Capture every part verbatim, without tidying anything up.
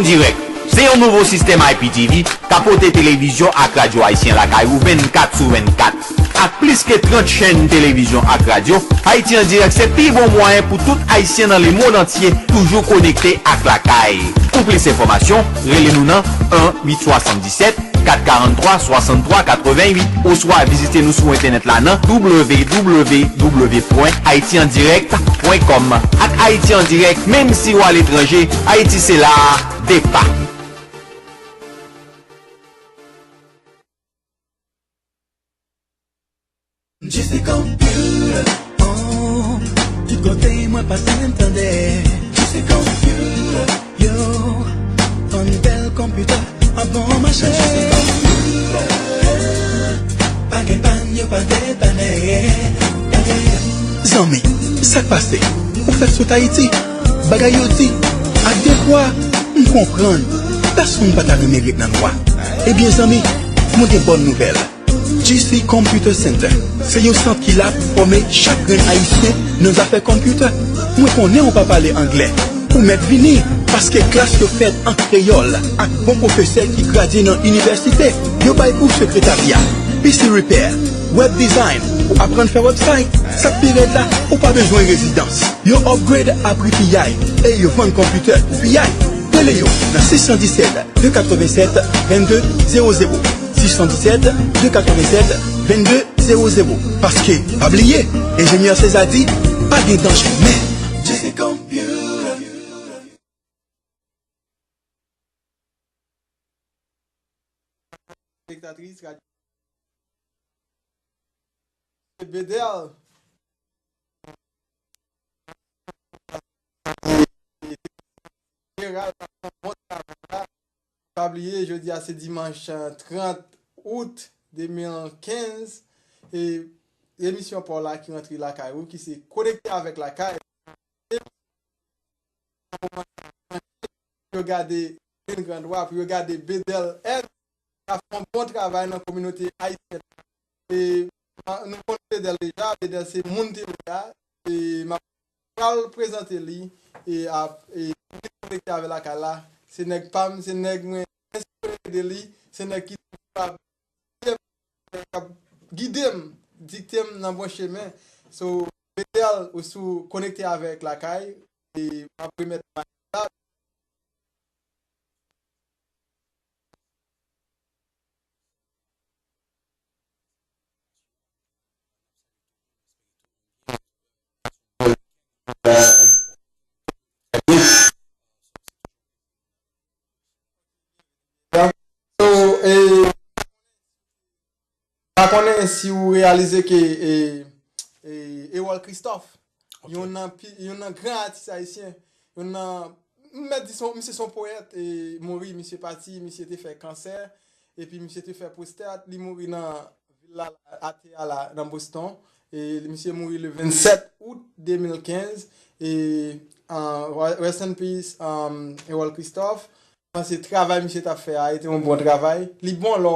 Direct se yon nouvo sistèm I P T V k ap pote televizyon ak radyo ayisyen lakay ou vennkat sou vennkat. Ak plis ke trant chèn televizyon ak radyo, Ayiti an Dirèk se pi bon mwayen pou tout Ayisyen nan lemonn antye toujou konekte ak lakay. Pou plis enfòmasyon, rele nou nan en huit soixante-dix-sept quatre quarante-trois soixante-trois quatre-vingt-huit oswa vizite nou sou entènèt la nan w w w pwen ayiti an dirèk pwen kòm. Ak Ayiti an Dirèk, menm si w aletranje, Ayiti se la depa. J C Computer, oh, tout kote mwen pase m tande. J C Computer, yo, yon bèl konpitè, an bon mache. J C Computer, pa gen pàn, yo pa depanne. Zanmi, sa k pase? Ou fèk sot Ayiti? Bagay yo di, ak defwa, m konprann. Pèsonn pa ta renmen ret nan nwa. Ebyen zanmi, mwen gen bòn nouvèl. G C Computer Center se yon sant ki la pou fòme chak grenn Ayisyen nan zafè konpitè. Mwen konnen ou pa pale anglè. Ou mèt vini, paske klas yo fèt an kreyòl ak bon pwofesè ki gradye nan inivèsite. Yo bay kou sekretarya, P C repair, web design, pou aprann fè website. Sa k pi rèd la, ou pa bezwen rezidans. Yo upgrade abri piyay e yo vann konpitè pou piyay. Rele yo nan sis san disèt, de katrevensèt, vennde, zewo zewo. Sis san disèt, de katrevensèt, vennde, zewo zewo. Paske, pa bliye, enjenyè Seza di, pa gen danje men. J C Computer. Direktris radyo Bedel. Jeneral, bon travay la. Pa bliye, jodi a se dimanch trant out de mil kenz. E emisyon pa w la ki rantre lakay ou, ki se Konekte avèk Lakay. Pou yo gade Glenn Grandwa, pou yo gade Bedel L, k ap fè yon bon travay nan kominote ayisyèn. E nou konn Bedel deja, Bedel se moun Tewè a, e m ap pral prezante li, e ap e konekte avè lakay la. Se nèg pa m, se nèg mwen enspire de li, se nèg ki toujou ap gide m, dikte m nan bon chemen. So, Bedel, ou sou Konekte avèk Lakay, e m ap remèt mic la. So, e, pa konnen si ou reyalize ke e, e, Erol Christophe, youn nan pi, youn nan gran atis ayisyen, youn nan, m mèt di son, misye se yon powèt, e mouri, misye pati, misye te fè kansè, epi misye te fè pwostèt, li mouri nan vil la, atè a la, nan Boston. E misye mouri le vennsèt out de mil kenz. E, uh, rest in peace, um, Erol Christophe. Mwen panse travay misye t ap fè a, e te yon bon travay. Li bon lè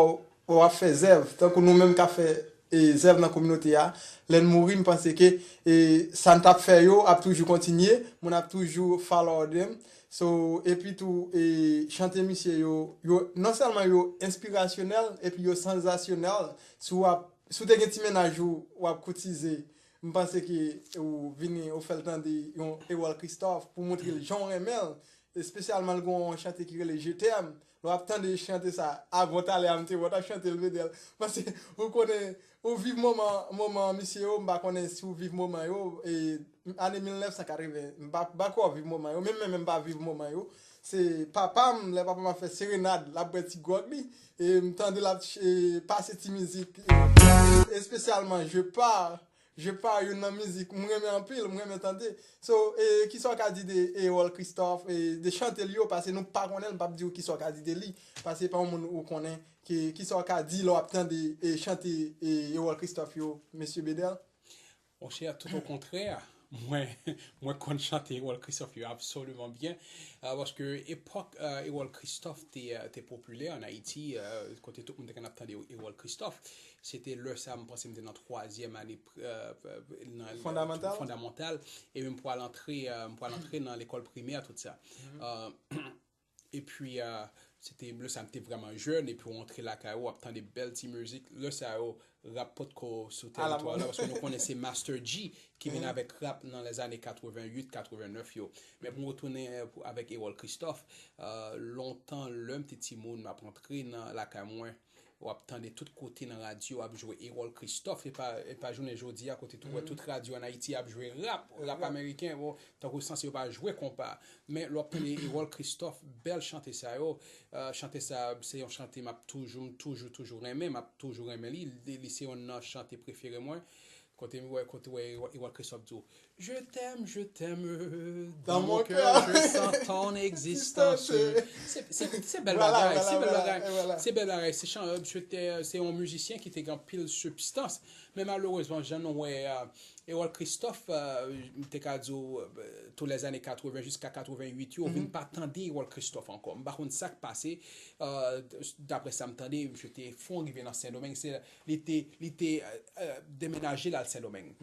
w ap fè zèv, tankou nou menm k ap fè e, zèv nan kominote a. Lè n mouri, m panse ke e, sa n t ap fè yo ap toujou kontinye, moun ap toujou follow them. So, epi tou, e, chante misye yo, yo, non sèlman yo enspirasyonèl, epi yo sanzasyonèl. Si w ap, si w te gen ti mennaj ou, w ap koutize, m panse ke ou vini, ou fè l tande yon Erol Christophe pou montre l jan w renmen l. Espesyalman, l gen yon chante ki rele Je t'aime. Lè w ap tande chante sa, avan talè a, m te wè w t ap chante l, Bedel. Paske ou konnen, ou viv moman, moman misye yo, m pa konnen si w viv moman yo, e, ane mil nèf san katreven, m pa, m pa kwè w viv moman yo, menm mwen menm m pa viv moman yo. Se papa m, lè papa m ap fè serenad, l ap bwè ti gwòg li, e m tande l ap ch-, e, pase ti mizik, e, espesyalman Je pars, Je pars, youn nan mizik m renmen anpil, m renmen tande. So, e, kisa w ka di de Erol Christophe, e, de chante l yo, paske nou pa konnen l, m p ap di w kisa w ka di de li, paske se pa yon moun ou konnen, ki, kisa w ka di lè w ap tande, e, chante, e, Erol Christophe yo, mesye Bedel? Monchè, tout au contraire, mwen, mwen konn chante Erol Christophe yo absoliman byen, euh, paske epòk, euh, Erol Christophe te, euh, te popilè an Ayiti, euh, kote tout moun te konn ap tande Erol Christophe, se te lè sa, m panse m te nan twazyèm ane pri-, euh, nan, Fondamantal? Fondamantal, epi m pral antre, euh, m pral antre nan lekòl primè, tout sa. Euh, Epi, ah, se te, lè sa m te vrèman jèn, epi w antre lakay ou, w ap tande bèl ti mizik. Lè sa yo, rap potko sou tèritwa la, paske nou konnen se Master G ki vin avèk rap nan lèzane katreven uit, katreven nèf yo. Men pou m retounen, eh, pou, avèk Erol Christophe, ah, lontan, lè m te timoun, m ap antre nan lakay mwen, w ap tande tout kote nan radyo ap jwe Erol Christophe. E pa, e pa jounen jodi a kote tou, wè, tout radyo ann Ayiti ap jwe rap, rap ameriken, bon, tankou sanse yo pa jwe konpa. Men lè w ap tande Erol Christophe, bèl chante sa yo, eh, chante sa, se yon chante m ap toujou, m toujou, toujou renmen, m ap toujou renmen li. Li, li se youn nan chante prefere mwen. Kote m wè, kote wè Erol Christophe di w, Je t'aime, je t'aime, dans mon cœur, je sens ton existence. Se, se, se bèl bagay, se bèl bagay. Se bèl bagay. Se chan-, se te, se yon mizisyen ki te gen anpil sibstans. Men malerezman, jan nou wè, eh, Erol Christophe, eh, m te ka di w, eh, tou lèzane katreven jiska katreven uit yo, vin pa tande Erol Christophe ankò. M pa konn sa k pase, eh, daprè sa m tande, misye te fon rive nan Sendomeng. Se, li te, li te, eh, eh, demenaje l al Sendomeng.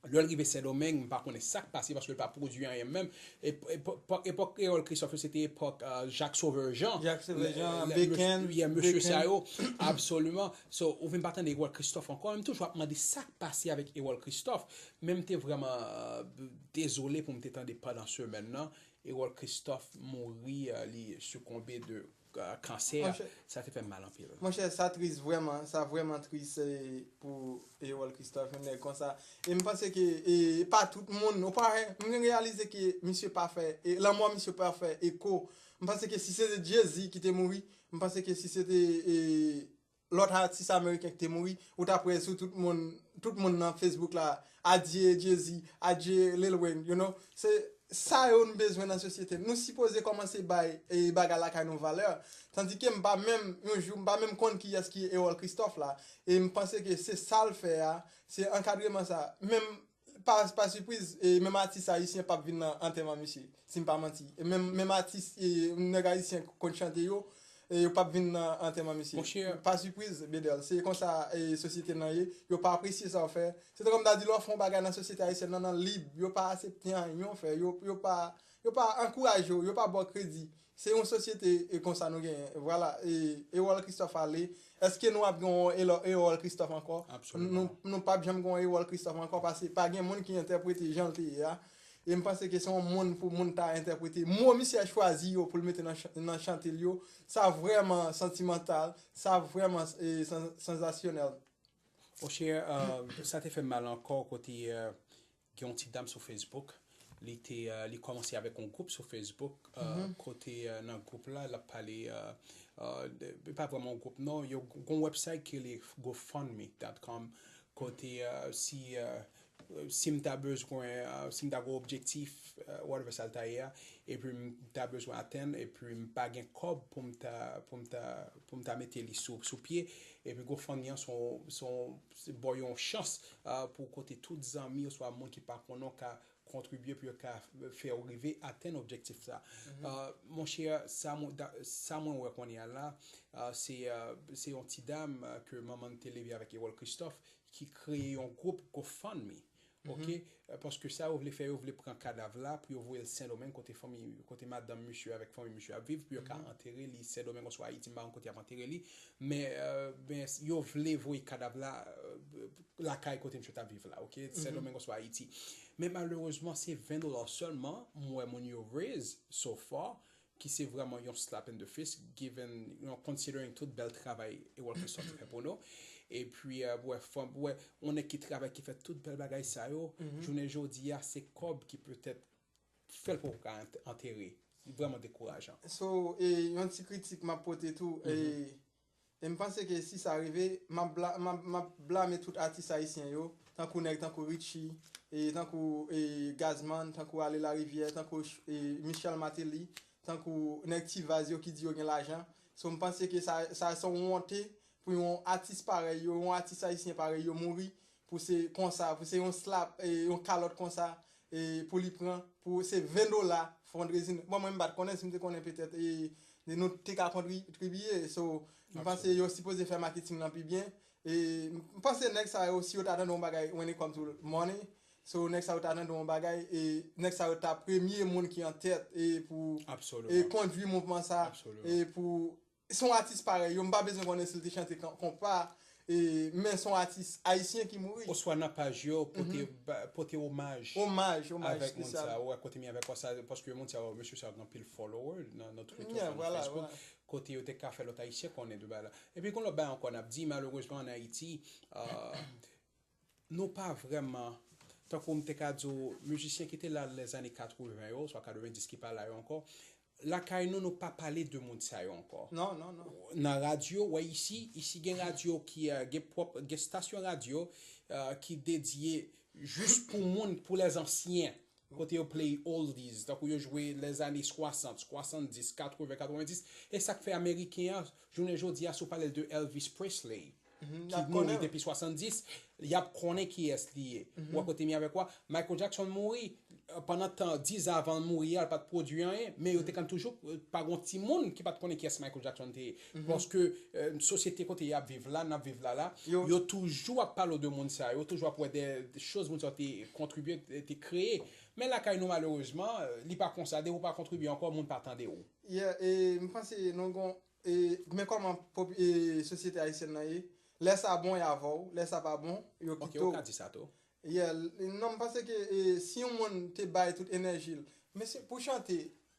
Lè l rive Sendomeng, m pa konnen sa k pase paske l pa pwodui anyen menm. Ep-, epò-, epòk Erol Christophe yo, se te epòk, eh, Jacques Sauveur Jean. Jacques Sauveur Jean, Beken, mesye sa yo, absoliman. So, ou vin pa tande Erol Christophe ankò, men m toujou ap mande sa k pase avèk Erol Christophe. Men m te vrèman, eh, dezole pou m te tande pandan semèn nan, Erol Christophe mouri, eh, li sikonbe de, eh, kansè. Monchè, sa te fè m mal anpil. Monchè, sa tris vrèman, sa vrèman tris, eh, pou Erol Christophe, yon nèg konsa. E m panse ke, e, pa tout moun, ou pa, m reyalize ke misye pa fè, e, lanmò misye pa fè eko. M panse ke si se te Jay-Z ki te mouri, m panse ke si se te, e, lòt atis ameriken ki te mouri, ou t ap wè sou tout moun, tout moun nan Facebook la, adye Jay-Z, adye Lil Wayne, you know. Se sa yo n bezwen nan sosyete. Nou sipoze kòmanse bay, e, bagay lakay nou valè. Tandike m pa menm, yon jou, m pa menm konn kiyès ki Erol Christophe la. E m panse ke se sa l fè a, se ankadreman sa. Menm pa, pa sipriz, e, menm atis ayisyen p ap vin nan antèman misye, si m pa manti. E menm, menm atis, e, nèg ayisyen k konn chante yo, e, yo p ap vin nan antèman misye. Monchè. Pa sipriz, Bedel. Se konsa, e, sosyete nan ye. Yo pa apresye sa w fè. Se tankou m ta di, lè w fè yon bagay nan sosyete ayisyèn nan, nan lib, yo pa aksepte anyen w fè. Yo, yo pa, yo pa ankouraje w, yo pa ba w kredi. Se yon sosyete, e, konsa nou genyen. Vwala, e, Erol Christophe ale. Èske nou ap gen yon Elo-, Erol Christophe ankò? Absoliman. Nou, nou p ap janm gen yon Erol Christophe ankò, paske pa gen moun ki entèprete jan l te ye a. E m panse ke se yon moun pou moun ta entèprete. Mo misye chwazi yo pou l mete nan ch-, nan chante l yo, sa vrèman santimantal, sa vrèman, e, san-, sanzasyonèl. Monchè, eh, sa te fè m mal ankò kote, eh, gen yon ti dam sou Facebook. Li te, eh, li kòmanse avèk yon gwoup sou Facebook, eh, kote, eh, nan gwoup la, l ap pale, eh, eh, de, de, pa vrèman yon gwoup, non, yon, yon website ki rele gofundme dot com, kote, eh, si, eh, si m ta bezwen, eh, si m ta gen yon objektif, eh, whatever sa l ta ye a, epi m ta bezwen atenn, epi m pa gen kòb pou m ta, pou m ta, pou m ta mete li sou, sou pye, epi GoFundMe an se yon, se yon, se ba w yon chans, ah, pou kote tout zanmi oswa moun ki pa konnen w ka kontribye pou yo ka fè w rive atenn objektif sa. Ah, monchè, sa mwen, da-, sa mwen wè kounye a la, ah, se, ah, se yon ti dam, ah, ke manman l te leve avèk Erol Christophe ki kreye yon gwoup GoFundMe. Oke? Eh, paske sa yo vle fè, yo vle pran kadav la pou yo voye l Sendomeng kote fanmi, kote madanm misye avèk fanmi misye ap viv, pou yo ka antere li Sendomeng oswa Ayiti, m pa konn kote y ap antere li. Men, eh, men yo vle voye kadav la, eh, lakay kote misye t ap viv la, oke? Sendomeng oswa Ayiti. Men malerezman, se ven dola sèlman m wè moun yo raise so far, ki se vrèman yon slap in the face, given, you know, considering tout bèl travay Erol Christophe te fè pou nou. Epi, eh, wè, fanm, wè, yon nèg ki travay, ki fè tout bèl bagay sa yo, jounen jodi a, se kòb ki petèt fè l poko ka ant-, antere. Li vrèman dekourajan. So, e, yon ti kritik m ap pote tou, e, e m panse ke si sa rive, m ap bla-, m ap, m ap blame tout atis ayisyen yo, tankou nèg tankou Richie, e tankou, e, Gazman, tankou Ale Larivière, tankou, e, Michel Martelly, tankou nèg T-Vice yo ki di yo gen lajan. So, m panse ke sa, sa se yon wonte pou yon atis parèy yo, yon atis ayisyen parèy yo mouri, pou se konsa, pou se yon slap, e, yon kalòt konsa, e, pou li pran, pou se ven dola fundraising. Bon, mwen, m pa t konnen, si m te konnen petèt, e, nou te ka kontribiye. So, m panse yo sipoze fè maketing lan pi byen. E m panse nèg sa yo, si yo ta tande yon bagay when it come to money, So, nèg sa yo ta tande yon bagay, e nèg sa yo ta premye moun ki an tèt, e pou e kondwi mouvman sa, e pou se yon atis parèy yo, m pa bezwen konnen si l te chante konpa, e, men se yon atis ayisyen ki mouri. Oswa nan paj yo, pote, ba- pote omaj Omaj, omaj avèk moun sa espesyal. Yo, wè, kote mi avèk sa, paske moun sa yo, mesye sa yo gen anpil follower nan, nan Twitter, Yeah, nan vwala, Facebook, vwala. Kote yo te ka fè lòt ayisyen konnen de bagay la. Epi kon lòt bagay ankò, n ap di, malerezman, an Ayiti, euh, nou pa vrèman, tankou m te ka di w, mizisyen ki te la lèzane katreven yo, swa katreven dis ki pa la yo ankò, lakay nou, nou pa pale de moun sa yo ankò. Non, non, non. Nan radyo, wè isi, isi gen radyo ki, euh, gen pwòp, gen stasyon radyo, euh, ki dedye jis pou moun, pou lèzansyen. Kote yo play oldies, tankou yo jwe lèzane swasant, swasanndis, katreven, katrevenndis. E sa k fè Ameriken an, jounen jodi a, si w pale l de Elvis Presley, ki mouri depi swasanndis, y ap konnen kiyès li ye. Ou wè kote m ye avèk ou a? Michael Jackson mouri, euh, pandan tan, diz an avan l mouri a, l pa t pwodui anyen, men yo te konn toujou, euh, pa gon timoun ki pa t konnen kiyès Michael Jackson te ye. Paske, euh, sosyete kote y ap viv la, n ap viv la la, yo toujou ap pale w de moun sa yo, yo toujou ap wè de, de choz moun sa yo te kontribye, te, te kreye. Men lakay nou, malerezman, euh, li pa konsa. Depi w pa kontribye ankò, moun pa tande w. Yeah, e m panse nou gon, e, men kòman pop- e, sosyete ayisyèn nan ye? Lè sa bon, y avè w. Lè sa pa bon, yo Ok, kite ou w. Ka di sa tou. Yeah, l- non, m panse ke, e, si yon moun te bay tout enèji l, mesye, pou chante,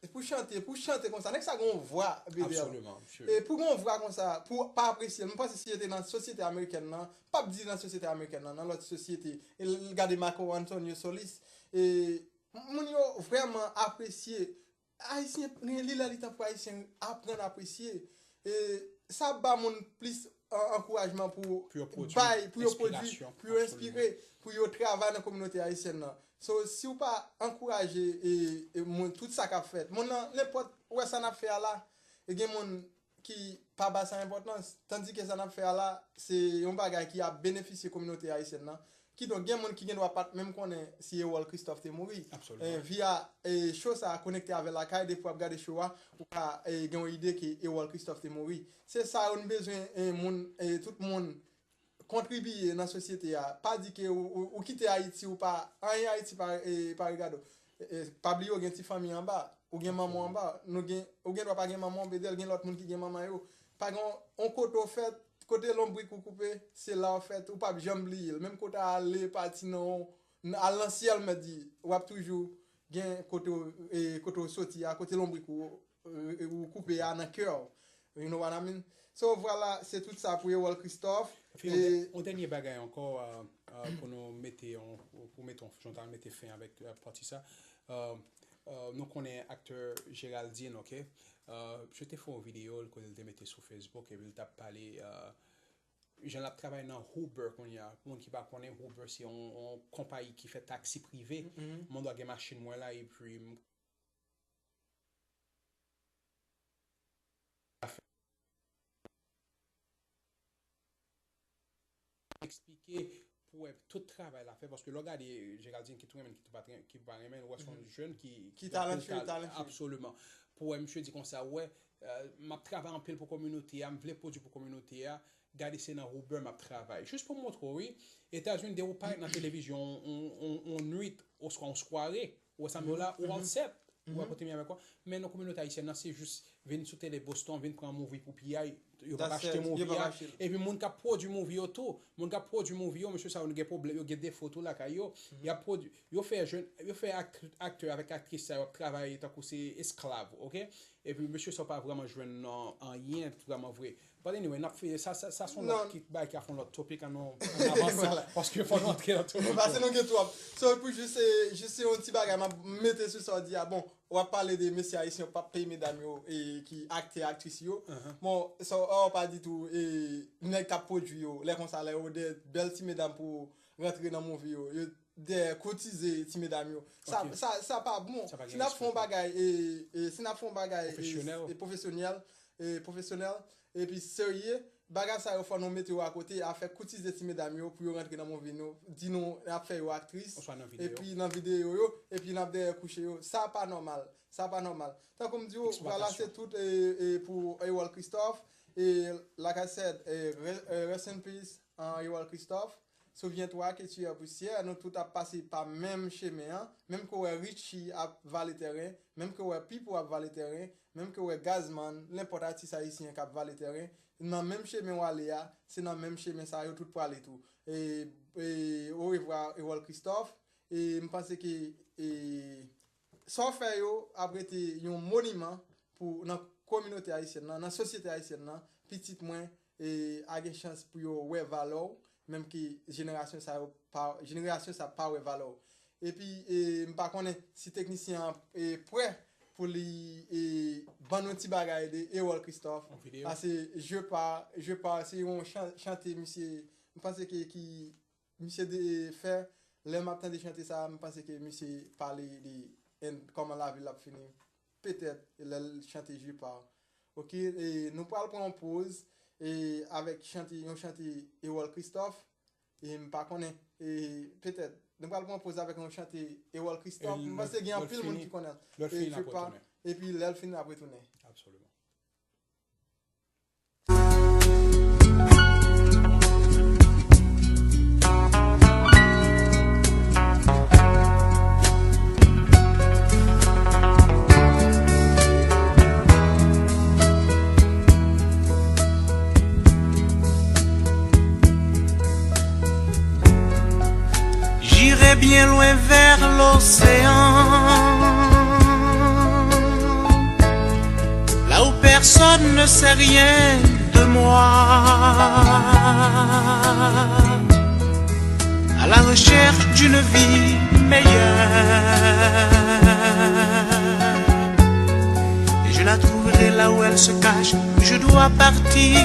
pou chante, pou chante konsa, nèg sa gen yon vwa, Bedel. Absolument, sure. E pou gen yon vwa konsa, pou pa apresye l, m panse si yo te nan sosyete amerikèn nan, p ap di nan sosyete amerikèn nan, nan lòt sosyete, e l- gade Marco Antonio Solis, e moun yo vrèman apresye Ayisyen, li lè li tan pou Ayisyen aprann apresye. E sa ap ba moun plis an- ankourajman pou Pou yo pwodui, bay, pou yo pwodui, enspirasyon, pou yo absoliman. Enspire, pou yo travay nan kominote ayisyèn nan. So, si w pa ankouraje e, e moun, tout sa k ap fèt, moun nan, nenpòt, ou wè sa n ap fè a la, e gen moun ki pa ba sa enpòtans, tandike sa n ap fè a la, se yon bagay ki ap benefisye kominote ayisyèn nan. Kidonk, gen moun ki gen dwa pa t menm konnen si Erol Christophe te mouri. Absoliman. Eh, via, eh, show sa a konekte avè lakay, depi w ap gade show a, ou ka, eh, gen yon ide ke Erol Christophe te mouri. Se sa yo n bezwen, eh, moun, eh, tout moun kontribye nan sosyete a. Pa di ke ou, ou, ou kite Ayiti, ou pa, anyen Ayiti pa, eh, pa regade w. Eh, eh, pa bliye w gen ti fanmi anba, ou gen manman w anba, nou gen, ou gen dwa pa gen manman w, Bedel, gen lòt moun ki gen manman yo. Pa gen yon, yon kote w fèt, kote lonbrik ou koupe, se la w fèt, ou p ap janm bliye l. Menm kote w ale, pati nan, al nan syèl, mèt di, w ap toujou gen kote w, e, kote w soti a, kote lonbrik ou, e, ou koupe a nan kè w. You know what I mean? So, vwala, se tout sa pou Erol Christophe. Epi, yon dè- yon dènye bagay ankò, euh, euh, pou nou mete yon, pou mete yon, jan ta mete fen avèk, euh, pati sa. Euh, euh, nou konnen aktè Géraldine, ok? Euh, je te fè yon videyo l kote l te mete sou Facebook epi l t ap pale, euh, jan l ap travay nan Uber kounye a. Pou moun ki pa konnen, Uber se yon, yon konpayi ki fè taksi prive. Mwen dwa gen machin mwen la epi m eksplike pou wè tout travay l ap fè, paske lè w gade Géraldine ki tou renmen, ki tou pa t ren- ki pa renmen, ou wè se yon jèn ki Ki ki anpil talantyè, tal- talantyè. Absoliman. Pou wè misye di konsa, ou wè, euh, m ap travay anpil pou kominote a, m vle pwodui pou kominote a, gade se nan Uber m ap travay. Jis pou montre w, wi, Etazini, depi w parèt nan televizyon on, on, on, on nwit, oswa on sware, ou wè sa m di w la, ou all set. Ou wè kote m ye avèk ou. Men nan kominote ayisyèn nan, se jis vin sou tele Boston, vin pran movie pou piyay, yo p ap That's achte it. Yo movie p ap a. Achte l. Epi moun k ap pwodui movie yo tou, moun k ap pwodui movie yo, mesye sa yo gen pwoblèm, yo gen defo tou lakay yo. Y ap pwodui, yo fè jèn, yo fè aktè, aktè avèk aktris sa yo ap travay tankou se esklav, ok? Epi mesye sa yo pa vrèman jwenn nan anyen vrèman vre. But anyway, n ap fini. Sa, sa, sa se yon lòt Non. Ki bay ki a fè yon lòt topic, an nou, an nou avanse. Vwala. Paske fò nou antre nan topic. Paske nou gen twòp. So, pou jis, se, jis se yon ti bagay, m ap mete sou sa w di a. Bon, w ap pale de mesye ayisyen, w p ap peye medam yo, e, ki aktè, aktris yo. Bon, sa w pa di tou, e, nèg k ap pwodui yo, lè konsa, lè yo de bèl ti medam pou rantre nan movie yo, yo de koutize ti medam yo. Sa, Ok. Sa, sa pa bon. Sa pa gen respè. Si n ap fè yon bagay, e, e, si n ap fè yon bagay, e, Pwofesyonèl. E, pwofesyonèl, e, pwofesyonèl, epi serye, bagay sa yo fò nou mete yo akote, afè koutize ti medam yo pou yo rantre nan movie nou, di nou n ap fè yo aktris, Oswa nan videyo. Epi nan videyo yo, epi n ap dèyè kouche yo. Sa pa nòmal. Sa pa nòmal. Tankou m di w, vwala, Eksplwatasyon. Se tout, e, e, pou Erol Christophe. E, like I said, e, re- e, rest in peace, an, Erol Christophe. Souviens-toi que tu es poussière, nou tout ap pase pa menm chemen an, menm ke w wè Richie ap vale tèren, menm ke w wè Pipo ap vale tèren, menm ke w wè Gazman, nenpòt atis ayisyen k ap vale tèren, nan menm chemen w ale a, se nan menm chemen sa yo tout prale tou. E, e, orevwa, Erol Christophe, e m panse ke, e, sa w fè yo ap rete yon moniman pou, nan kominote ayisyèn nan, nan sosyete ayisyèn nan, pitit mwen, e, a gen chans pou yo wè valè w, menm ke jenerasyon sa yo pa, jenerasyon sa pa wè valè w. Epi, e, m pa konnen si teknisyen an, e, prè pou li, e, ban nou ti bagay de Erol Christophe. Yon videyo. Paske Je pars, Je pars, se yon chan-, chante misye, m panse ke ki misye de fè, lè m ap tande chante sa, m panse ke misye pale de en, kòman lavi l ap fini. Petèt, lè l chante Je pars. Oke, e nou pral pran yon poz, e avèk chante, yon chante Erol Christophe, e m pa konnen, e petèt, nou pral pran yon poz avèk yon chante Erol Christophe. M panse gen anpil moun ki konnen l. E Je pars, epi lè l fini, n ap retounen. Absoliman. J'irai bien loin vers l'océan, là où personne ne sait rien de moi, à la recherche d'une vie meilleure. Et je la trouverai là où elle se cache, où je dois partir.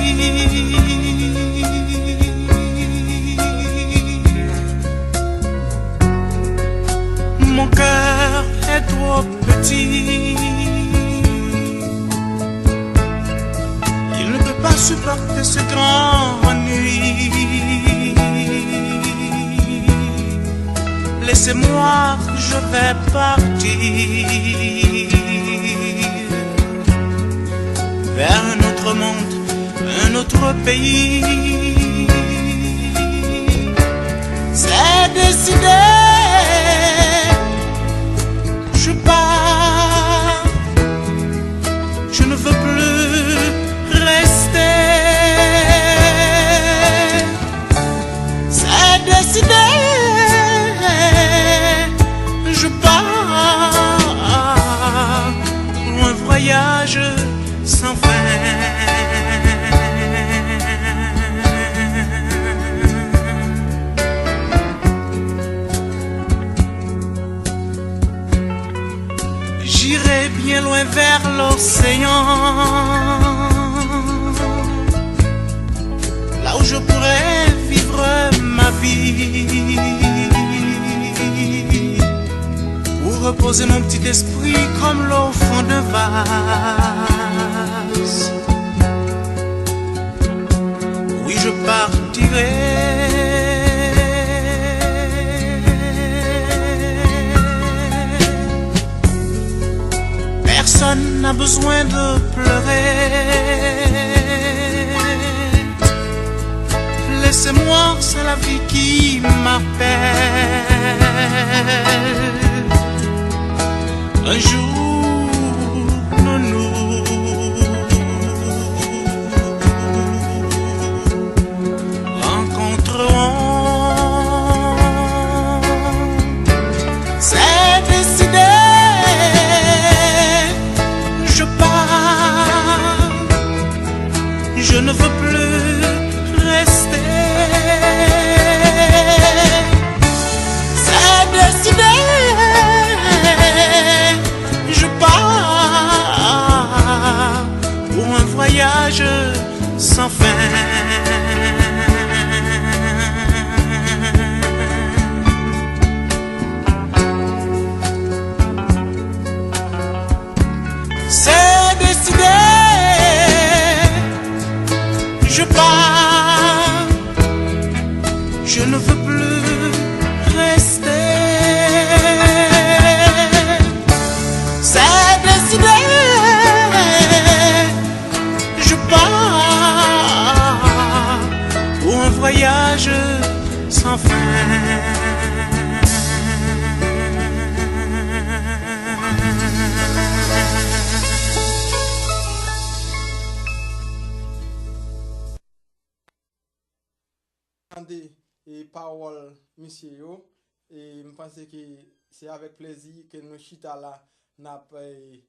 Mon cœur est trop petit. Il ne peut pas supporter ce grand ennui. Laissez-moi, je vais partir vers un autre monde, un autre pays. C'est décidé, je pars, je ne veux plus rester. C'est décidé, je pars pour un voyage sans fin. J'irai bien loin vers l'océan, là où je pourrai vivre ma vie, pour reposer mon petit esprit comme l'eau au fond d'un vase. Oui, je partirai. Personne n'a besoin de pleurer. Laissez-moi, c'est la vie qui m'appelle. Un jour, nous nous rencontrerons. C'est décidé, je pars, je ne veux plus rester. C'est décidé, je pars pour un voyage sans fin. C'est décidé, je pars, je ne veux plus rester. C'est décidé, je pars pour un voyage sans Anfen. Tande, e, pawòl misye yo, e m panse ke se avèk plezi ke nou chita la, n ap, e,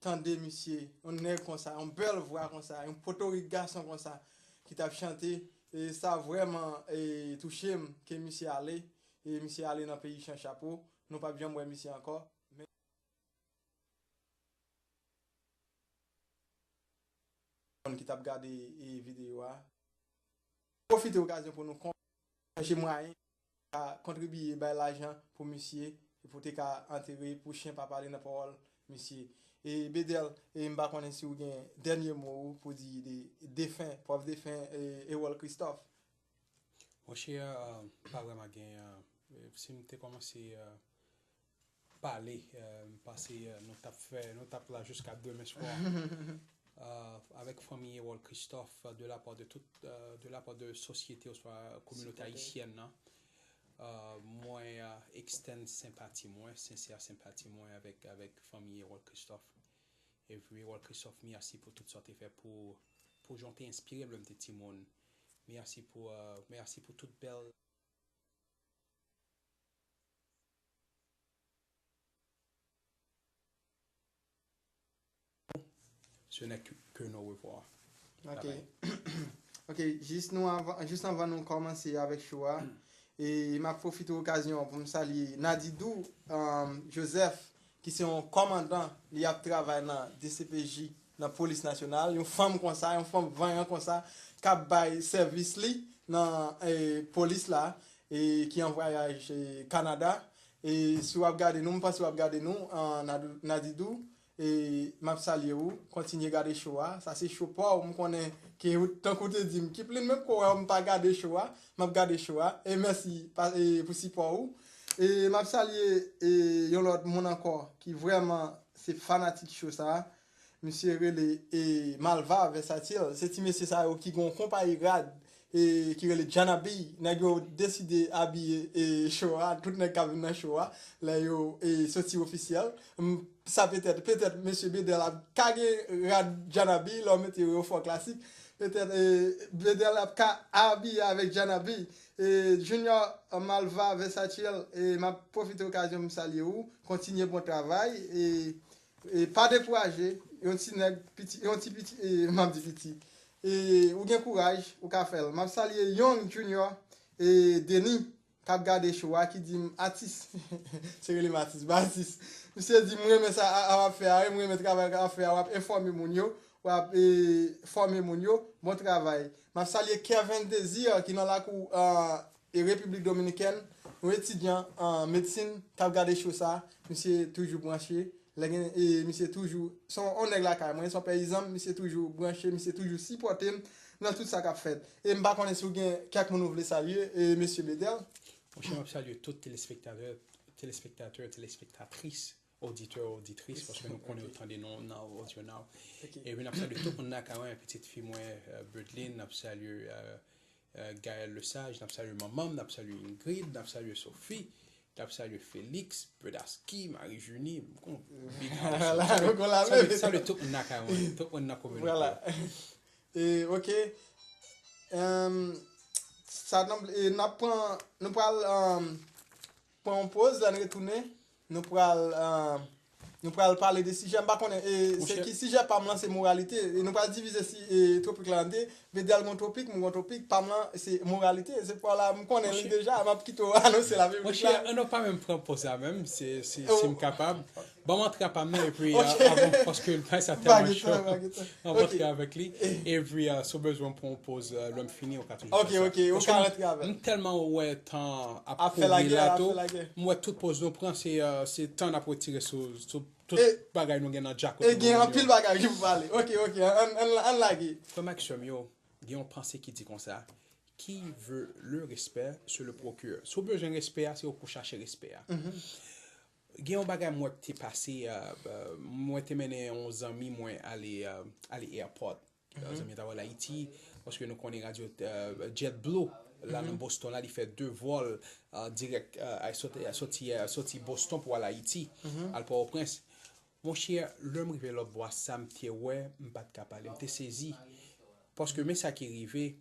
tande misye, yon nèg konsa, yon bèl vwa konsa, yon potorik gason konsa ki t ap chante, e sa vrèman, e, touche m ke misye ale, e misye ale nan peyi chan chapo, nou p ap janm wè misye ankò. Men moun ki t ap gade, e, videyo a, pwofite okazyon pou nou kon-, chèche mwayen ka kontribiye bay lajan pou misye, pou te ka antere, pou chen pa pale nan pawòl misye. E Bedel, e m pa konnen si w gen dènye mo ou pou di de defen, pwòf defen, e, Erol Christophe. Monchè, euh, pa vrèman gen, euh, si m te kòmanse, euh, pale, euh, m panse, euh, nou t ap fè, nou t ap la jiska demen swa. Euh, avèk fanmi Erol Christophe, euh, de la part de tout, euh, de la part de sosyete oswa kominote ayisyèn nan, euh, mwen, euh, extend senpati mwen, sensè senpati mwen avèk, avèk fanmi Erol Christophe. Epi Erol Christophe, mèsi pou tout sa w te fè pou, pou jan w te enspire m lè m te timoun. Mèsi pou, euh, mèsi pou tout bèl Ce n'est que, que nos revoir. Ok. Bye bye. Ok, jis nou anvan, jis anvan nou kòmanse avèk show a, e m ap pwofite okazyon pou m salye Nadidou, um, Joseph, ki se yon kòmandan, li ap travay nan D C P J, nan polis nasyonal, yon fanm konsa, yon fanm vanyan konsa, k ap bay sèvis li nan, e, polis la, e, ki an vwayaj, e, Kanada. E si w ap gade nou, m panse w ap gade nou, an, Nadou-, Nadidou, e m ap salye w, kontinye gade show a. Sa se show pa w, m konnen ke ou, tankou w te di m, Kiplin, menm kou w pa gade show a, m ap gade show a. E mèsi pa, e, pou sipò ou. E m ap salye, e, yon lòt moun ankò ki vrèman se fanatik show sa. Misye rele, e, Malva Versatile. Se ti mesye sa yo ki gon konpayi rad, e, ki rele Janabi. Nèg yo deside abiye, e, show a, tout nèg k ap vin nan show a, lè yo, e, soti ofisyèl. M, sa petèt, petèt mesye Bedel ap ka gen rad Janabi, lè w mete yo fò klasik. Petèt, e, Bedel ap ka abiye avèk Janabi. E, Junior, e, Malva Versatile, e, m ap pwofite okazyon m salye ou. Kontinye bon travay. E, E pa dekouraje, yon ti nèg piti, yon ti piti, e, m ap di piti. E ou gen kouraj, ou ka fè l. M ap salye Young Junior, e Denis, k ap gade show a, ki di m, "Atis." Se rele m atis, ba atis. Misye di, "M renmen sa a, a w ap fè a, wi, m renmen travay w ap fè a, w ap enfòme moun yo, w ap, e, fòme moun yo, bon travay." M ap salye Kevin Désir, ki nan lakou, a, e Repiblik Dominikèn, yon etidyan an medsin k ap gade show sa, misye toujou branche, lè gen, e misye toujou, se yon, yon nèg lakay mwen, se yon peyizan, misye toujou branche, misye toujou sipòte m nan tout sa k ap fèt. E m pa konnen si w gen kèk moun ou vle salye, e mesye Bedel. Monchè, m ap salye tout telespektatè, telespektatè, telespektatris, oditè, oditris, paske nou konnen yo tande nou nan Audio Now. Ok. Epi n ap salye tout moun nan ka wè, pitit fi mwen, e, Birdline, n ap salye, e, e, Gaël Lesage, n ap salye manman m, n ap salye Ingrid, n ap salye Sophie, n ap salye Félix, Pedaski, Marie Junie, m kon big house. Salye, salye tout moun nan kay mwen, tout moun nan kominote. Voilà. E, ok. Em, sa nan, e, n ap pran, nou pral, em, pran yon poz, lè n retounen, nou pral, e, nou pral pale de sijè, m pa konnen, e, se ki sijè pa m lan, se moralite, e nou pral divize si, e, topik la an de, Bedel gon topik, mwen gon topik, pa m lan, se moralite, se pa la, m konnen li deja, m ap kite w anonse la piblik la. Monchè, an nou pa menm pran poz la menm, se, se, si m kapab, ban m antre apa m nan, epi, e, avan, paske m fè sa tèlman cho. Antre avèk li. Epi, e, si w bezwen pran yon poz, e, lè m fini, ou ka toujou fè sa. Ok, ok, ou ka rantre avè l. M tèlman wè tan ap kouri la tou. M wè tout poz nou pran, se, e, se tan n ap retire sou, sou tout bagay nou gen nan djak. E gen anpil bagay ki pou pale. Ok, ok, ann, ann, ann lage. Frè m ak sè m yo, gen yon panse ki di konsa, qui veut le respect se le procure. Si w bezwen respè a, se ou pou chache respè a. Gen yon bagay mwen te pase, e, e, mwen te mennen yon zanmi mwen ale, e, ale airport. E, zanmi an t ap al Ayiti, paske nou konnen radyo, e, JetBlue, la nan Boston la, li fè de vòl, uh, dirèk, uh, soti, soti, uh, soti Boston pou al Ayiti, al Pòtoprens. Monchè, lè m rive lòtbò a, sa m te wè, m pa t ka pale, m te sezi. Paske men sa ki rive,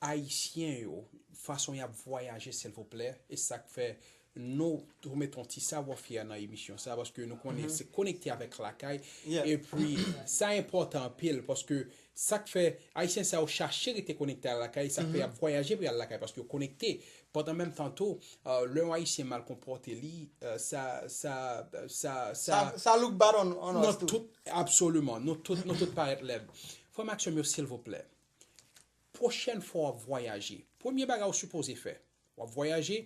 Ayisyen yo, fason y ap vwayaje, silvouplè, e sa k fè nou tou mete yon ti savwafyè nan emisyon sa, paske nou konnen se konekte avèk lakay. Epi, sa enpòtan anpil, paske sa k fè Ayisyen sa yo chache rete konekte ak lakay, sa k fè y ap vwayaje pou y al lakay, paske yo konekte. Pandan menm tan tou, uh, lè yon Ayisyen mal konpòte li, uh, sa, sa, sa, sa, sa, sa look bad on, on us too. Tout, absoliman, nou tout, nou tout parèt lèd. Frè m ak sè m yo, silvouplè, pwochèn fwa w ap vwayaje, premye bagay ou sipoze fè, w ap vwayaje,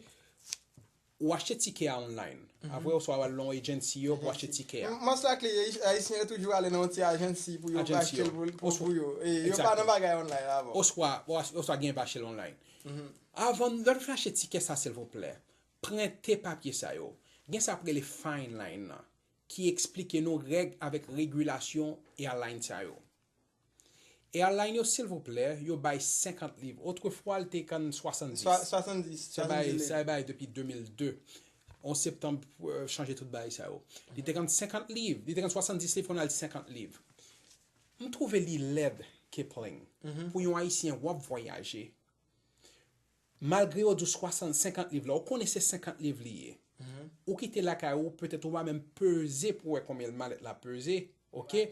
ou achte tikè a online. Apre, oswa w al nan agency yo pou achte tikè a. Most likely, Ayisyen yo toujou ale nan yon ti agency pou yo achte l pou, pou, pou yo. E yo pa nan bagay online avan. Oswa, oswa gen pa achte l online. Avan, lè w fin achte tikè sa, silvouplè, prente papye sa yo. Gen sa ap rele Fine Line nan, ki eksplike nou règ avèk regilasyon airline sa yo. Airline yo, silvouplè, yo bay senkant liv. Otrefwa, l te konn swasanndis. Sa bay, sa bay depi de mil de. Onz septanm, euh, chanje tout bagay sa yo. Li te konn senkant liv, li te konn swasanndis liv, kounye a l senkant liv. M twouve li lèd, Kipling, pou yon Ayisyen w ap vwayaje. Malgre yo di w swasann, senkant liv la, ou konnen se senkant liv li ye. Ou kite lakay ou, petèt ou pa menm peze pou wè konbyen malèt la peze, oke?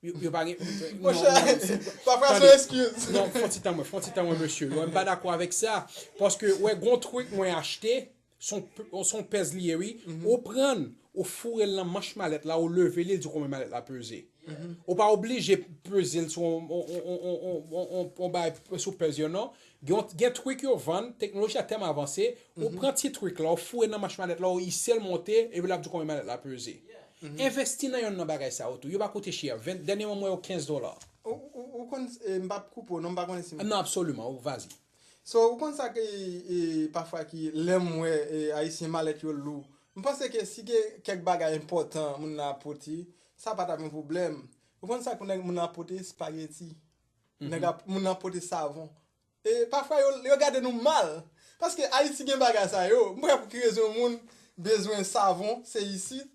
Yo, yo pa gen. Monchè, pafwa se yon eskiz. Non, fon ti tan mwen, fon ti tan mwen, mesye. Yo, m pa dakò avèk sa. Paske, wè, gon trik mwen achte, son, son pèz li ye, wi. Ou pran l, ou foure l nan manch malèt la, ou leve li, l di w konbyen malèt la peze. Ou pa oblije peze l sou yon, yon, yon, yon, yon, yon, yon bagay sou pèz yo, non. Gen, gen trik yo vann, teknoloji a tèlman avanse, ou pran ti trik la, ou foure nan manch malèt la, ou ise l monte, epi l ap di w konbyen malèt la peze. Envesti nan yonn nan bagay sa yo tou. Yo pa koute chè. Ven, dènyèman m wè yo kenz dola. Ou, ou, ou konn, eh, m p ap koupe w, non, m pa konnen si m. Non, absoliman, ou, vazi. So, ou konn sa ke, eh, pafwa ki, lè m wè, eh, Ayisyen malèt yo lou, m panse ke si gen kèk bagay enpòtan moun nan ap pote, sa pa t ap yon pwoblèm. Ou konn sa ke nèg moun nan ap pote? Spaghetti. Nèg ap, moun nan ap pote savon. E pafwa, yo, yo gade nou mal. Paske Ayiti gen bagay sa yo. M pa wè pou ki rezon yon moun bezwen savon, se isit.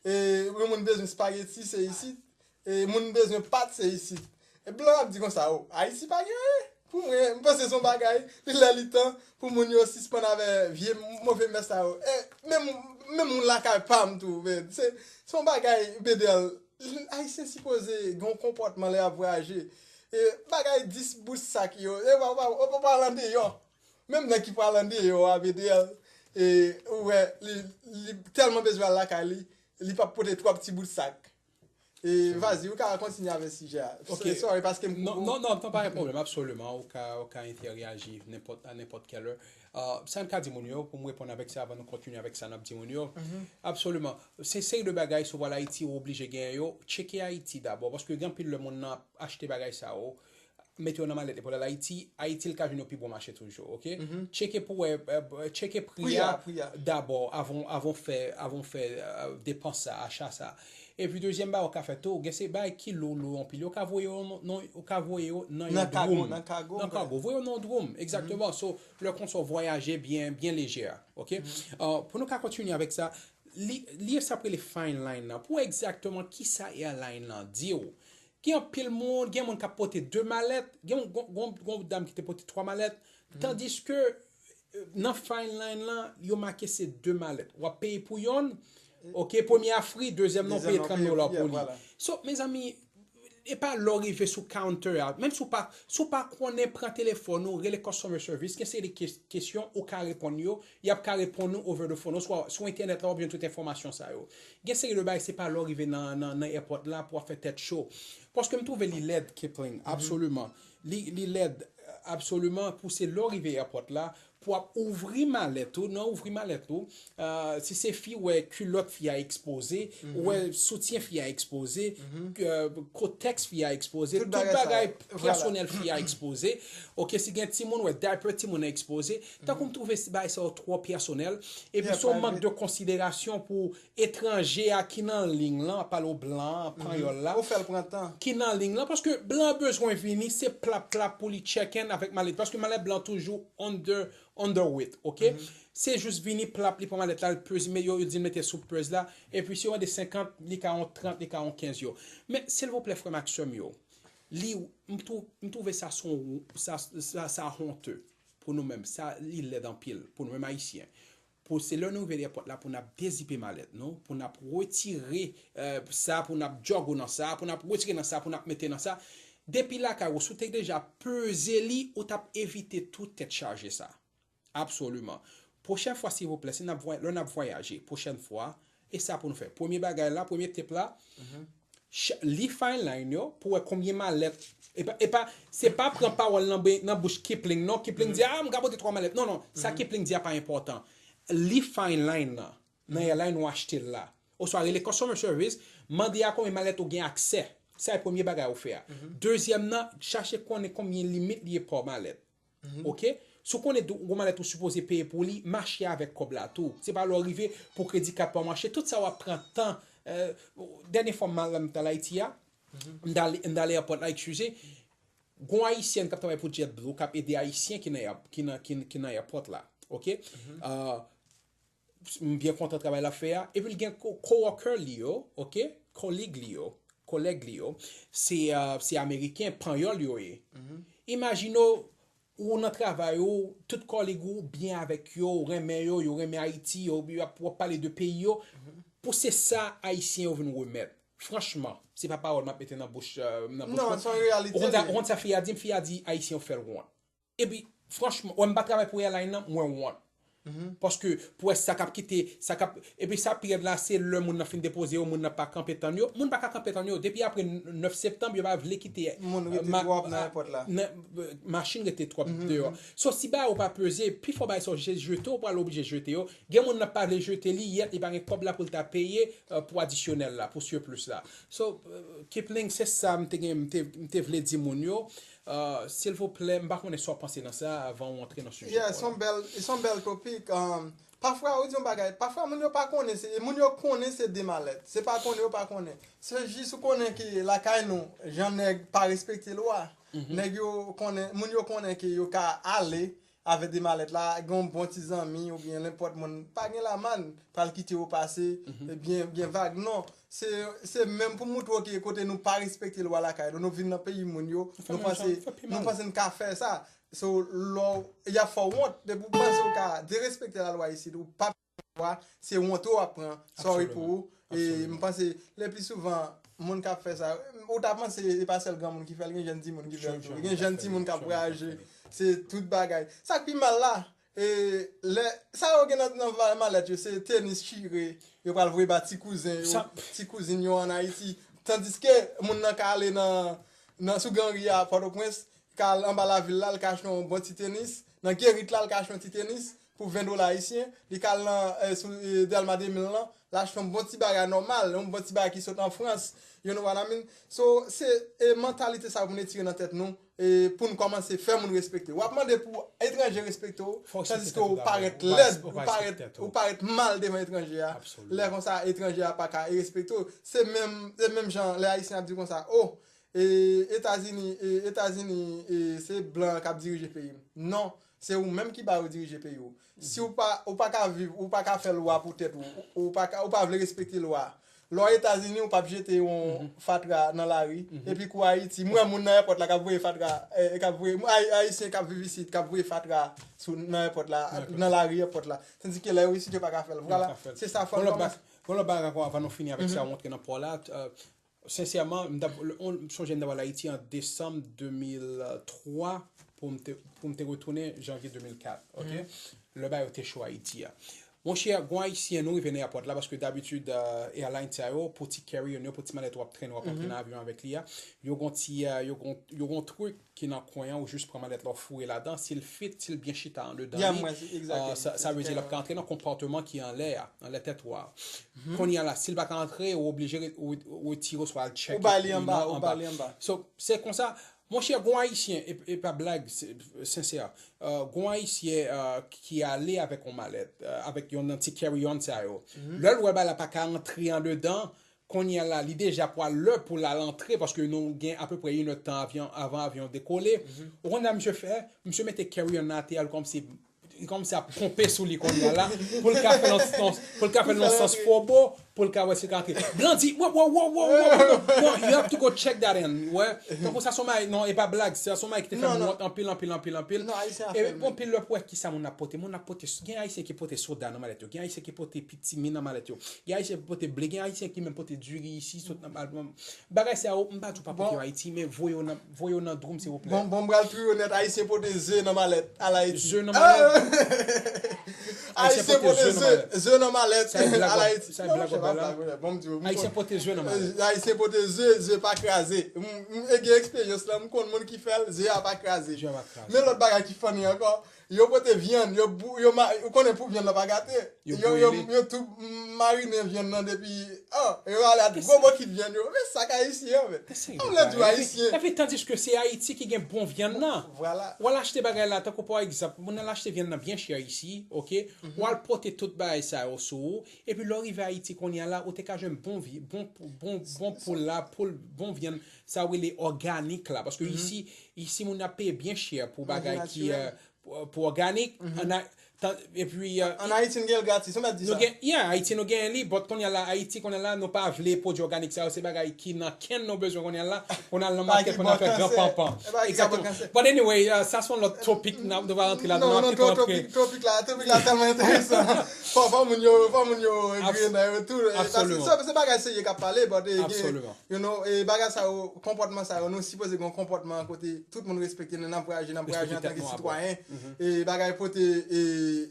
E yon moun bezwen spaghetti, se isit. E moun bezwen pat, se isit. E blan ap di konsa, o, Ayiti pa gen anyen. Pou mwen, m panse se yon bagay, li lè li tan pou moun yo sispann avè vye move mès sa yo. E menm, menm moun lakay pa m tou, men, se, se yon bagay, Bedel, Ayisyen sipoze gen yon konpòtman lè y ap vwayaje. E bagay dis bout sak yo, e w pa, w pa, w pa, w pa al andeyò. Menm nèg ki pral andeyò a, Bedel, e, ou wè, li, li tèlman bezwen al lakay li, li p ap pote twòp ti bout sak. E, vazi, ou ka kontinye avèk sijè a. Ok. Sorry, paske m. Non, non, non, non, pa gen pwoblèm, absoliman. Ou ka, ou ka entèreyaji nenpòt, a nenpòt kèl è. Ah, sa n ka di moun yo, pou m reponn avèk sa, avan nou kontinye avèk sa n ap di moun yo. Absoliman. Se seri de bagay, si w al Ayiti, ou oblije genyen yo. Tcheke Ayiti dabò, paske gen anpil lè moun nan ap achte bagay sa yo, mete yo nan malèt li pou l al Ayiti, Ayiti l ka jwenn yon pi bon mache toujou, oke? Tcheke pou wè, eh, tcheke pri a dabò, avan, avan w fè, avan w fè, eh, depans sa, acha sa. Epi dezyèm bagay ou ka fè tou, gen se bagay ki lou, lou anpil, ou ka voye yo nan, ou ka voye yo nan yon dwoum. Nan kago, nan kago. Nan kago, voye yo nan yon dwoum, egzakteman. So, lè konsa w vwayaje byen, byen lejè, oke? Ah, pou nou ka kontinye avèk sa, li, li sa ap rele Fine Line nan. Pou wè egzakteman kisa airline nan di w, gen anpil moun, gen moun k ap pote de malèt, gen yon, gon, gon, gon dam ki te pote twa malèt, tandiske, euh, nan Fine Line lan, yo make se de malèt. W ap peye pou yonn, oke, premye a fri, dezyèm nan, w peye trant dola pou li. So, mezanmi, e pa lè w rive sou counter a, menm si w pa, si w pa konnen, pran telefòn ou, rele customer service, gen seri de kes-, kesyon ou ka reponn yo, y ap ka reponn ou over the phone, oswa sou entènèt la, w ap jwenn tout enfòmasyon sa yo. Gen seri de bagay, se pa lè w rive nan, nan, nan airport la pou w ap fè tèt cho. Paske m twouve li lèd, Kipling, absoliman. Li, li lèd, absoliman, pou se lè w rive airport la, pou ap ouvri malèt ou, nan ouvri malèt ou, euh, si se fi, ou wè kilòt fi a ekspoze, ou wè soutyen fi a ekspoze, euh, kotèks fi a ekspoze, tout bagay pèsonèl fi a ekspoze. Ok, si gen timoun, ou wè diaper timoun nan ekspoze. Tankou m twouve bagay sa yo twò pèsonèl, epi se yon mank de konsiderasyon pou etranje a ki nan liy lan, pale w blan an, panyòl la, ou fè l pran tan, ki nan liy lan, paske blan an bezwen vini, se plap plap pou li check in avèk malèt, paske malèt blan toujou on the, on the weight, ok? Se jis vini plap, li pran malèt la, li peze, men yo, yo di l mete sou pèz la, epi si yo mande senkant, li ka yon trant, li ka yon kenz yo. Men, silvouplè, frè m ak sè m yo, li, m twou-, m twouve sa se yon, sa, sa, sa honte pou nou menm, sa, li lèd anpil pou nou menm Ayisyen. Pou se lè nou rive ayewopò la pou n ap dezipe malèt nou, pou n ap retire, euh, sa, pou n ap djògo nan sa, pou n ap retire nan sa, pou n ap mete nan sa. Depi lakay ou, si w te deja peze li, ou t ap evite tout tèt chaje sa. Absoliman. Pwochèn fwa, silvouplè, si n ap vway-, lè n ap vwayaje, pwochèn fwa, e sa pou nou fè. Premye bagay la, premye tip la, ch-, li fine line yo, pou wè konbyen malèt. E pa, e pa, se pa pran pawòl nan, be-, nan bouch Kipling, non. Kipling di, "Ah, m ka pote twa malèt." Non, non, sa Kipling di a pa enpòtan. Li fine line nan, nan airline ou achte l la. Oswa rele customer service, mande a konbyen malèt ou gen aksè. Sa e premye bagay ou fè a. Dezyèm nan, chache konnen konbyen limit li ye pa malèt. Ok? Si w konnen gon malèt ou sipoze peye pou li, mache avèk kòb la tou. Se pa lè w rive pou kredi kat pa w mache. Tout sa w ap pran tan. Euh, dènye fwa m al, m t al Ayiti a, m t al, m t al airport la, eskize. Gon Ayisyèn k ap travay pou JetBlue, k ap ede Ayisyen ki nan, ki nan, ki, ki nan airport la. Ok? Euh, m byen kontan travay l ap fè a. Epi l gen co-, coworker li yo, ok? Kolig li yo, kolèg li yo, se, euh, se Ameriken, Panyòl yo ye. Imajine w, ou nan travay ou, tout kòlig ou byen avèk yo, ou renmen yo, yo renmen Ayiti, yo, yo ap, w ap pale de peyi yo. Pou se sa Ayisyen yo vin remèt. Franchman, se pa pawòl m ap mete nan bouch, euh, nan bouch mwen. Ou konn sa, ou konn sa fi a di m? Fi a di Ayisyen yo fè l wont. Epi, franchman, wè m pa travay pou airline nan, mwen wont. Paske pou wè sa k ap kite, sa k ap, epi sa pi rèd la, se lè moun nan fin depoze yo, moun nan pa kanpe tann yo. Moun pa ka kanpe tann yo. Depi apre nèf septanm, yo pa vle kite, moun rete twòp nan airport la. Machin rete twòp deyò. So, si bagay ou pa peze, pifò bagay sa w je-, jete, ou pral oblije jete yo. Gen moun nan pa vle jete li, yèt li pa gen kòb la pou l ta peye, euh, pou adisyonèl la, pou surplus la. So, euh, Kipling, se sa m te gen, m te, m te vle di moun yo. Euh, silvouplè, m pa konnen sa w panse nan sa avan w antre nan sijè. Yeah, se yon bèl, se yon bèl topik. Um, pafwa, ou di yon bagay, pafwa moun yo pa konnen, se, moun yo konnen se de malèt. Se pa konnen yo pa konnen. Se jis ou konnen ke lakay nou, jan nèg pa respekte lwa. Nèg yo konnen, moun yo konnen ke yo ka ale, avèk de malèt la, gen yon bon ti zanmi oubyen nenpòt moun, pa gen lamann, pral kite yo pase, byen, byen vag. Non, se, se menm pou moutre w ke kote nou pa respekte lwa lakay nou, nou vin nan peyi moun yo, nou panse, nou panse n ka fè sa. So, lè w, y ap fè w wont, depi w panse w ka derespekte lalwa isit, ou pa lwa, se wont ou ap pran. Sorry pou ou. E m panse, le pli souvan, moun k ap fè sa, ou ta panse e pa sèl granmoun ki fè l, gen jèn timoun ki fè l tou. Gen jèn timoun k ap vwayaje. Se tout bagay. Sa k pi mal la, e, lè, sa yo gen nan, nan va-, malèt yo, se tenis chire, yo pral voye ba ti kouzen yo, ti kouzin yo ann Ayiti. Tandiske moun nan ka ale nan, nan sou Gran Ri a Pòtoprens, ka al anba lavil la, l ka achte yon bon ti tenis. Nan Gerit la, l ka achte yon ti tenis pou ven dola ayisyen. Li ka al nan, eh, sou, eh, Dèlma de mil lan, l achte yon bon ti bagay nòmal, yon bon ti bagay ki sot an Frans. You know what I mean? So, se, eh, mantalite sa pou n retire nan tèt nou, eh, pou n kòmanse fè moun respekte. W ap mande pou etranje respekte w, tandiske w parèt lèd, ou parèt, ou parèt mal devan etranje a. Lè konsa, etranje a pa ka respekte w. Se menm, se menm jan lè Ayisyen ap di konsa, oh, E Etazini, e Etazini, e se blan k ap dirije peyi m. Non, se ou menm ki ba yo dirije peyi w. Si w pa, ou pa ka viv, ou pa ka fè lwa pou tèt ou, ou pa ka, ou pa vle respekte lwa. Lè w Etazini, ou p ap jete yon fatra nan lari. Epi kou Ayiti, m wè moun nan èpòt la k ap voye fatra, e, k ap voye, Ay-, Ayisyen k ap viv isit, k ap voye fatra sou, nan èpòt la, nan lari èpòt la. Tandike lè yo isit, yo pa ka fè l. Vwala, se sa, fò n kòmanse. Gon lòt bagay ankò avan nou fini avèk sa, w antre nan pò la. Sensèman, m t ap, on, m sonje m t ap al Ayiti an desanm de mil twa pou m te, pou m te retounen janvye de mil kat, ok? Lè bagay yo te cho Ayiti a. Monchè, gon Ayisyen, nou rive nan èpòt la, paske dabitid, euh, airline sa yo, pou ti carry on yo, pou ti malèt w ap trennen, w ap antre nan avyon avèk li a, yo gon ti, euh, yo gon, yo gon trik ki nan kwen an, ou jis pran malèt la, w foure ladan, si l fit, si l byen chita andedan li, euh, sa, sa vle di l ap ka antre nan konpòtman ki anlè a, anlè tèt ou a. Kounye a la, si l pa ka antre, ou oblije re-, ou, ou retire w swa al tcheke. Ou ba li anba, ou ba li anba. So, se konsa, monchè, gon Ayisyen, e, e pa blag, se, sensè, euh, gon Ayisyen, euh, ki ale avèk yon malèt, euh, avèk yon nan ti carry-on sa yo. Lè l wè bagay la pa ka antre andedan, kounye a la, li deja pral lè pou l al antre, paske nou gen apeprè inèdtan avyon, avan avyon dekole. Ou konn sa misye fè? Misye mete carry-on nan atè a, l kòmsi, kòmsi ap ponpe sou li kounye a la, pou l ka fè l nan sans, pou l ka fè l nan sans fobo, pou l ka wè si l ka antre. Blan di, wow, wow, wow, you have to go check that in, wè. Tankou sa se yon bagay, non, e pa blag, sa se yon bagay ki te fè m wont anpil, anpil, anpil, anpil. Non, Ayisyen ap fè l, wi. Anpil lè pou wè kisa moun ap pote. Moun ap pote, gen Ayisyen ki pote soda nan malèt yo, gen Ayisyen ki pote pitimi nan malèt yo, gen Ayisyen ki pote ble, gen Ayisyen ki menm pote diri isi, sot nan, bagay sa yo, m pa di w pa pote yo Ayiti, men voye yo nan, voye yo nan dwoum, silvouplè. Bon, bon, m pral touye w nèt, Ayisyen pote ze nan malèt, al Ayiti. Ze nan malèt. Ayisyen pote ze, ze nan malèt, al Ayiti. Non, monchè, pa blag, pa blag. Bon, m di w, m Ayisyen pote ze nan malèt. Ayisyen pote ze, ze pa kraze. M, m, e gen eksperyans la, m konn moun ki fè l, ze a pa kraze. Ze a pa kraze. Men lòt bagay ki funny ankò, yo pote vyann, yo bou-, yo ma-, ou konnen pou vyann nan pa gate. Yo, yo, yo tou marinen vyann nan depi, oh, yo ale ak gwo bokit vyann yo. Men sa k Ayisyen an, men. An vle di w Ayisyen. Epi, tandiske se Ayiti ki gen bon vyann nan. Vwala. W al achte bagay la, tankou pa egzanp, moun al achte vyann nan byen chè isi, oke? W al pote tout bagay sa yo sou ou, epi lè w rive Ayiti kounye a la, ou te ka jwenn bon vi-, bon, bon, bon poul la, poul, bon vyann, sa w rele òganik la. Paske isi, isi moun ap peye byen chè pou bagay ki, euh, pou, pou òganik, an a-, tan, epi, euh, an Ayiti, n gen l gratis, ou mèt di sa. Nou gen, yeah, Ayiti, nou genyen li, but kounye a la, Ayiti, kounye a la, nou pa vle pwodui òganik sa yo, se bagay ki nan kenn nou bezwen kounye a la, pou n al nan makèt, pou n al fè gran panpan. Exactement. But anyway, euh, sa se yon lòt topic, n a, nou va rantre ladan, n ap kite w antre. Topic la, topic la tèlman enteresan. Fò, fò moun yo, fò moun yo griyen nan yo tou. Absolument. Se, se bagay serye k ap pale, but, eh, gen, you know, eh, bagay sa yo, konpòtman sa yo, nou sipoze gen yon konpòtman kote tout moun respekte nou, n ap voyaje, n ap voyaje antanke sitwayen. E bagay pote, e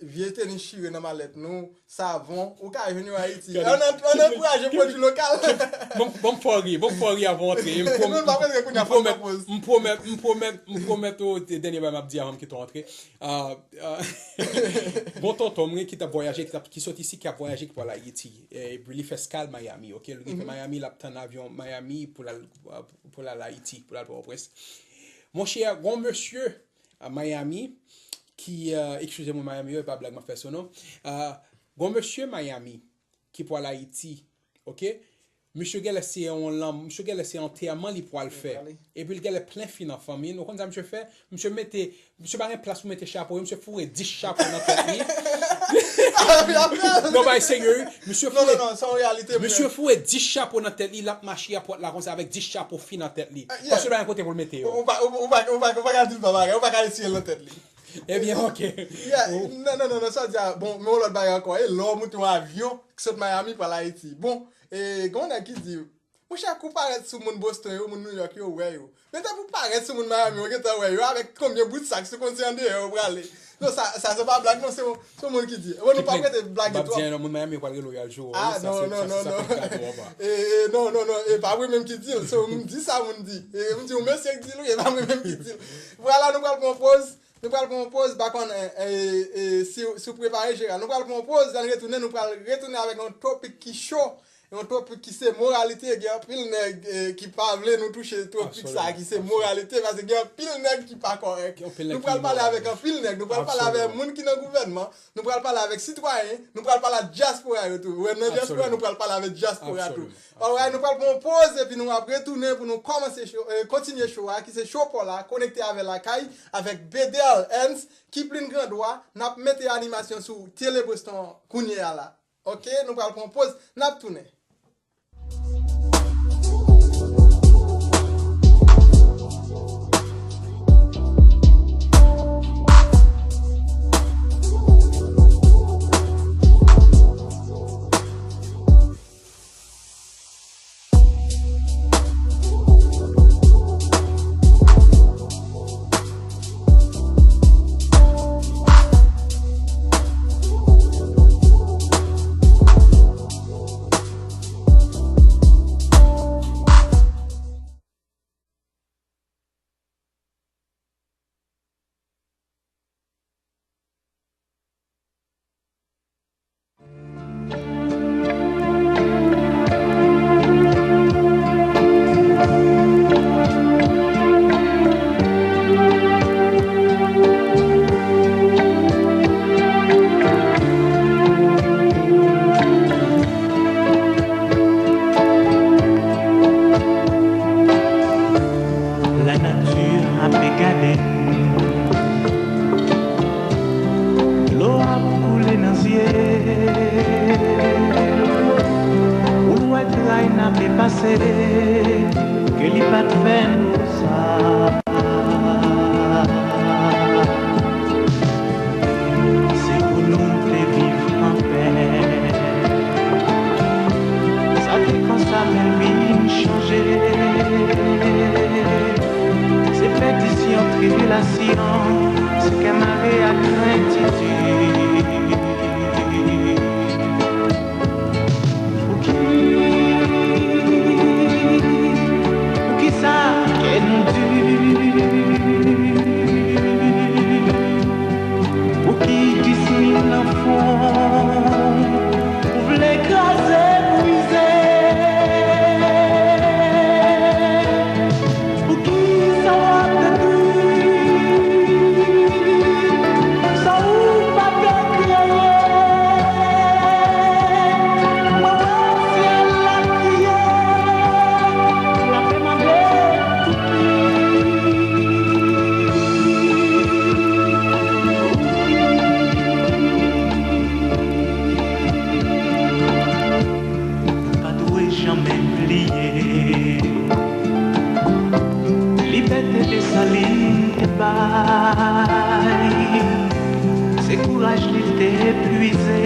vye teni chire nan malèt nou, savon, ou ka jwenn yo Ayiti. An, an, an ankouraje pwodui lokal. Bon, bon, fò ri, bon, fò ri avan antre. M pwomèt, m pwomèt, m pwomèt, m pwomèt ou, dènye bagay m ap di avan m kite w antre. Ah, ah, bon, tonton mwen ki t ap vwayaje, ki t ap, ki sot isi, ki ap vwayaje, ki pral Ayiti. E li fè eskal Miami, oke? Li rive Miami, l ap tann avyon Miami pou l al, pou l al Ayiti, pou l al Pòtoprens. Monchè, gon mesye a Miami ki, euh, eskize mwen, Miami, yo, e pa blag m ap fè sou non. Euh, gon mesye Miami ki pral Ayiti, oke? Misye genlè se yon lanm-, misye genlè se antèman li pral fè. Epi l genlè plen fi nan fanmi l. Ou konn sa misye fè? Misye mete, misye pa gen plas pou mete chapo yo, misye foure dis chapo nan tèt li. Non, bay serye, wi. Misye foure, misye foure dis chapo nan tèt li, l ap mache èpòt la konsa avèk dis chapo fi nan tèt li. Paske l pa gen kote pou l mete yo. Ou pa, ou, ou pa, ou pa, ou pa ka di l pa bagay, ou pa ka retire l nan tèt li. Ebyen, oke. Yeah, non, non, non, non, sa di a, bon, men yon lòt bagay ankò, e lè w monte yon avyon ki sot Miami pral Ayiti. Bon, e gen yon nèg ki di, monchè, kou parèt sou moun Boston yo, moun New York yo, wè yo. Men depi w parèt sou moun Miami, yo gentan wè yo, avèk konbyen bout sak, se konn se andeyò yo prale. Non, sa, sa se pa blag, non, se yon, se yon moun ki di. Bon, nou p ap rete blage twòp. M ap di, non, moun Miami yo pral rele w, y al joure w, wi, sa se, sa se sa k ap gade w anba. E, e, non, non, non, e pa mwen menm ki di l, se m di sa moun di. E m di yon mesye k di l, wi, e pa mwen menm ki di l. Vwala, nou pral pran yon poz. Nou pral pran yon poz, pa konnen, e, e, si, si w prepare, Jeral. Nou pral pran yon poz, lè n retounen, nou pral retounen avèk yon topik ki cho, yon topik ki se moralite. Gen anpil nèg, e, ki pa vle nou touche topik sa, ki se moralite, paske gen anpil nèg ki pa kòrèk. Nou pral pale avèk anpil nèg, nou pral pale avèk moun ki nan gouvènman, nou pral pale avèk sitwayen, nou pral pale ak dyaspora yo tou. Wè, nan dyaspora, nou pral pale avèk dyaspora tou. Alright, nou pral pran yon poz, epi nou ap retounen pou nou kòmanse cho, e, kontinye cho a, ki se cho pa w la, konekte avè Lakay, avèk Bedel Ernst, Kiplin Grandwa, n ap mete animasyon sou Tele Boston an kounye a la. Oke, nou pral pran poz, n ap tounen. Dlo ap koule nan zye l. Ou l wè tray n ape pase, ke li pa t fè nou sa. Se pou nou te viv anpè. Sa te konsa, men vin chanje. Se pèdisyon, tribilasyon, se kè mare ak krentitid. Pouki, poukisa kè nou di? Pouki dismi nan fwon? Ou vle kraze, brize. Poukisa w ap detwi sa ou pa te kreye? Mwen wè syèl la kriye, l ap mande pouki. Pa dwe janmen bliye. Libète Desalin te bay, se kouraj li te epuize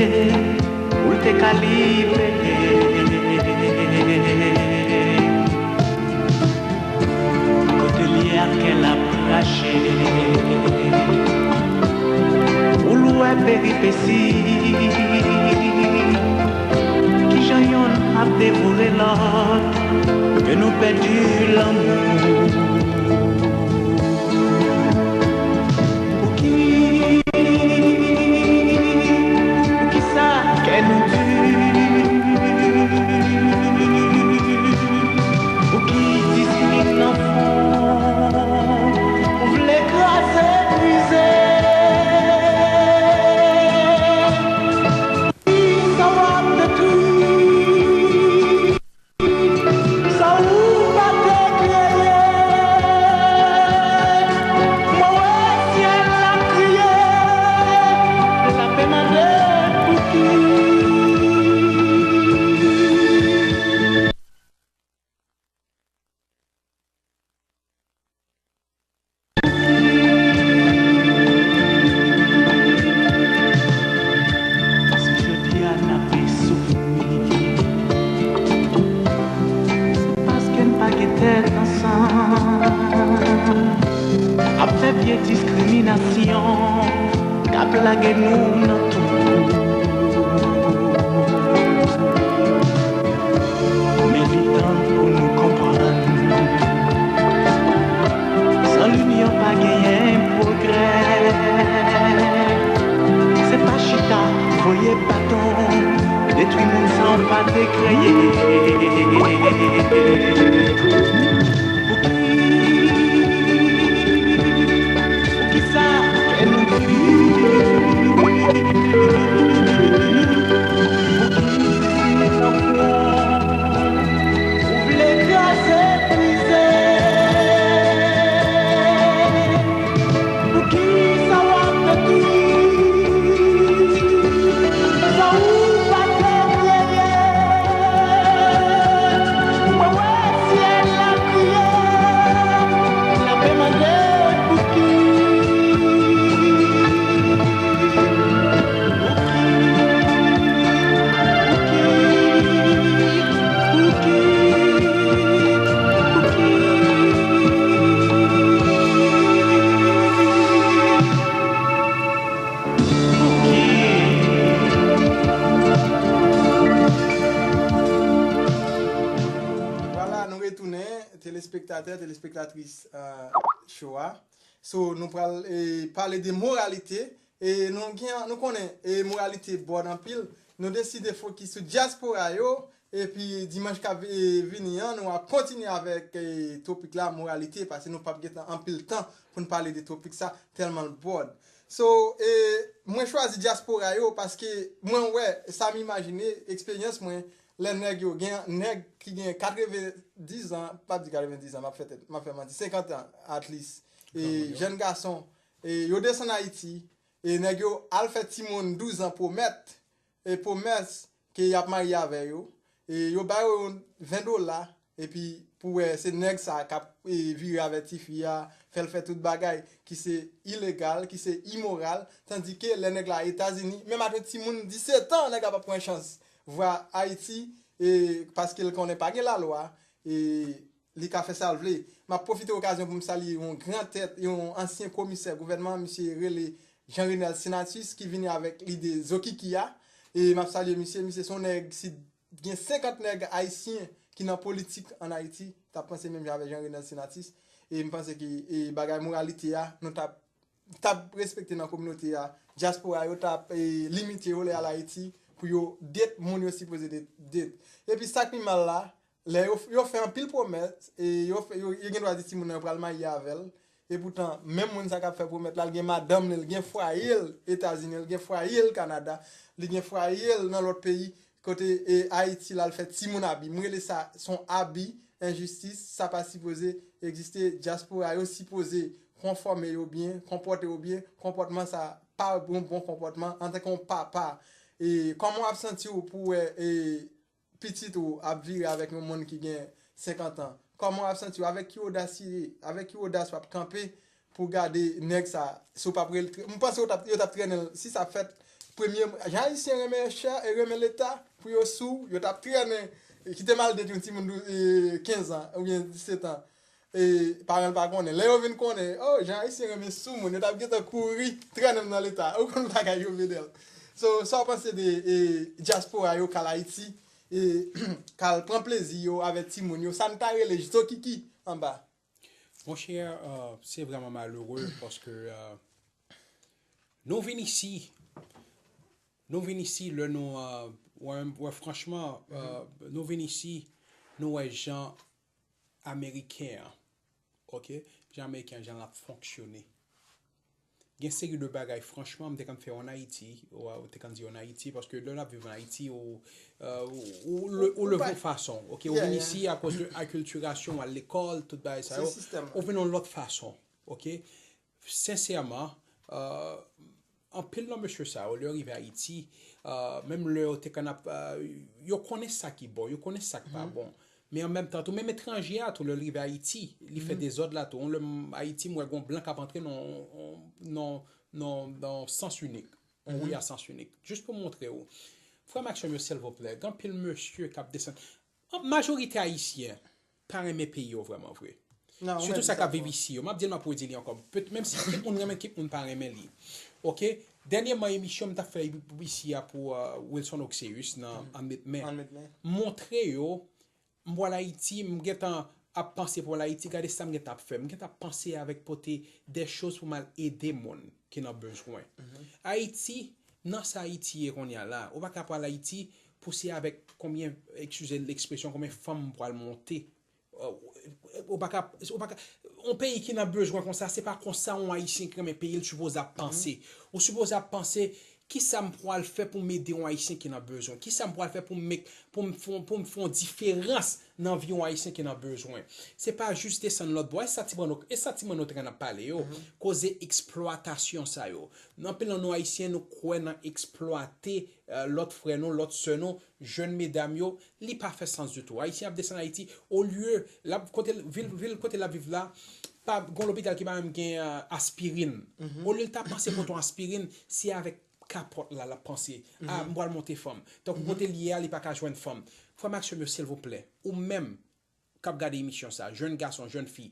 pou l te ka libere. Kote l ye a kè l ap rache. Ou l wè peripesi. Kijan yonn ap devore lòt, ke nou pèdi lanmou. Pouki, poukisa kè nou di? Pouki dismi nan fwon? Ou vle kraze, brize. Sa w ap detwi, sa ou pa te kreye. Mwen wè syèl la kriye, l ap mande pouki. Si jodi a n ape soufri, se paske n pa gen tèt ansanm. Ap fè vye diskriminasyon k ap lage nou nan twou. Men li tan pou nou konprann, san linyon pa genyen pwogrè. Se pa chita voye baton, detwi moun sa w pa te kreye. Pouki, poukisa kè nou di? Poukisa ou vle kraze, brize? Poukisa w ap detwi sa ou pa te kreye? Mwen wè syèl la kriye, l ap mande pouki. Pouki, pouki, pouki, pouki, pouki. Vwala, nou retounen, telespektatè, telespektatris, euh, show a. So, nou pral, eh, pale de moralite. E nou gen, nou konnen, eh, moralite bòd anpil. Nou deside fokis sou dyaspora yo. Epi dimanch k ap, eh, vini an, nou ap kontinye avèk, eh, topik la, moralite, paske nou p ap gen tan, anpil tan pou n pale de topik sa, tèlman l bòd. So, eh, mwen chwazi dyaspora yo paske mwen wè, sa m imajine, eksperyans mwen, lè nèg yo gen, nèg ki gen katrevendiz an, p ap di katrevendiz an, m ap fè tèt, m ap fè manti, senkant an, at least. e, jèn gason, e, yo desann Ayiti, e nèg yo al fè timoun douz an pwomèt, e pwomès ke y ap marye avè yo, e yo ba yo ven dola, epi pou wè se nèg sa k ap, e, vire avè tifi a, fè l fè tout bagay ki se ilegal, ki se imoral, tandike lè nèg la Etazini, menm ak yon timoun disèt an, nèg la p ap pran chans vwa Ayiti, e, paske l konnen pa gen lalwa, e, li ka fè sa l vle. M ap pwofite okazyon pou m salye yon gran tèt, yon ansyen komisè gouvènman, misye rele Jean Renel Senatus, ki vini avèk lide Zokiki a. E m ap salye misye, misye se yon nèg, si gen senkant nèg ayisyen ki nan politik ann Ayiti, t ap panse menm jan avèk Jean Renel Senatus. E m panse ke, e, bagay moralite a, nou t ap, t ap respekte nan kominote a. Dyaspora yo t ap, e, limite yo lè y al Ayiti pou yo det moun yo sipoze det, det. Epi sa k pi mal la, lè yo, yo fè anpil pwomès, e yo, fè- yo, yo gen dwa di timoun nan yo pral marye avè l, epoutan, menm moun sa k ap fè pwomèt la, l gen madanm li, l gen fwaye l Etazini, l gen fwaye l Kanada, li gen fwaye l nan lòt peyi, kote, e, Ayiti la, l fè timoun abi. M rele sa, se yon abi, enjistis, sa pa sipoze egziste. Dyaspora yo sipoze konfòme yo byen, konpòte yo byen. Konpòtman sa pa yon bon konpòtman antanke yon papa. E kòman w ap santi w pou w wè, e, pitit ou ap vire avèk yon moun ki gen senkant an? Kòman w ap santi w? Avèk ki odasite, avèk ki odas w ap kanpe pou gade nèg sa? Si w p ap rele, m panse yo t ap, yo t ap trennen l. Si sa fèt, premye, jan Ayisyen renmen chè e renmen Leta, pou yo sou, yo t ap trennen, kite m al det yon timoun dou- e, kenz an oubyen disèt an. E, paran l pa konnen. Lè yo vin konnen, oh, jan Ayisyen renmen sou moun, yo t ap gentan kouri, trennen m nan Leta. Ou konn bagay yo, Bedel. So, sa w panse de, e, dyaspora yo k al Ayiti, e, k al pran plezi yo avèk timoun yo? Sa n ta rele zokiki anba. Monchè, euh, se vrèman malere paske, euh, nou vin isi, nou vin isi lè nou, euh, wè, wè, franchman, euh, nou vin isi, nou wè jan Ameriken an, ok, jan Ameriken an, jan l ap fonksyone. Gen seri de bagay, franchman, m te konn fè yo ann Ayiti, ou, ou te konn di yo ann Ayiti, paske lè w ap viv ann Ayiti, ou, euh, ou, ou, le- ou leve yon fason, ok, ou vin isi akoz de akiltirasyon, w al lekòl, tout bagay sa yo, ou vin yon lòt fason, ok. Sensèman, euh, anpil nan mesye sa yo, lè yo rive Ayiti, euh, menm lè yo te konn ap, euh, yo konnen sa ki bon, yo konnen sa ki pa bon. Men an menm tan tou, menm etranje a tou, lè l rive Ayiti, li fè dezòd la tou. Yon lè m Ayiti, m wè gon blan k ap antre nan, nan, nan, nan sans inik. On wi a sans inik. Jis pou montre w. Frè m ak sè m yo, silvouplè, gen anpil mesye k ap desann. An majorite Ayisyen pa renmen peyi yo vrèman vre. Sitou sa k ap viv isi yo. M ap di l, m ap redi li ankò. Pet- Menm si kèk moun renmen, kèk moun pa renmen li. Ok? Dènyèman, emisyon m t ap fè isi a pou, euh, Wilson Oxeus nan Ann Met Men. Montre yo, m pral Ayiti, m gentan ap panse pou al Ayiti, gade sa m gentan ap fè. M gentan ap panse avèk pote de choz pou m al ede moun ki nan bezwen. Ayiti, nan sa Ayiti ye kounye a la, ou pa ka pral Ayiti pou se avèk konbyen, eskize lekspresyon, konbyen fanm m pral monte. Euh, ou pa ka, ou pa ka, yon peyi ki nan bezwen konsa, se pa konsa yon Ayisyen ki renmen peyi l sipoze ap panse. Ou sipoze ap panse, kisa m pral fè pou m ede yon Ayisyen ki nan bezwen? Kisa m pral fè pou m make, pou m fè, pou m fè yon diferans nan vi yon Ayisyen ki nan bezwen? Se pa jis desann lòt bò. E sa ti Manno, e sa ti Manno te konn ap pale yo, koze eksplwatasyon sa yo. Anpil nan nou Ayisyen, nou kwè nan eksplwate, euh, lòt frè nou, lòt sè nou, jèn medam yo, li pa fè sans ditou. Ayisyen ap desann Ayiti, olye, l ap, kote l, vil, vil kote l ap viv la, pa, gon lopital ki pa menm gen, euh, aspirin. Olye l ta panse pote yon aspirin, se avèk kapòt la, l ap panse, a, m pral monte fanm. Tankou kote l ye a, li pa ka jwenn fanm. Frè m ak sè m yo, silvouplè, ou menm, k ap gade emisyon sa, jèn gason, jèn fi,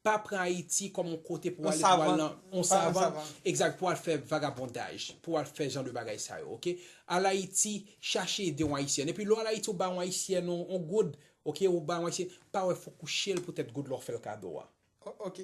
pa pran Ayiti kòm yon kote pou ale, pou al nan, yon savann, egzak, pou al fè vagabondaj, pou al fè jan de bagay sa yo, ok? Al Ayiti, chache ede yon Ayisyen. Epi lè w al Ayiti, ou ba yon Ayisyen yon, yon goud, ok? Ou ba yon Ayisyen, pa wè fòk ou kouche l poutèt goud la w fè l kado a.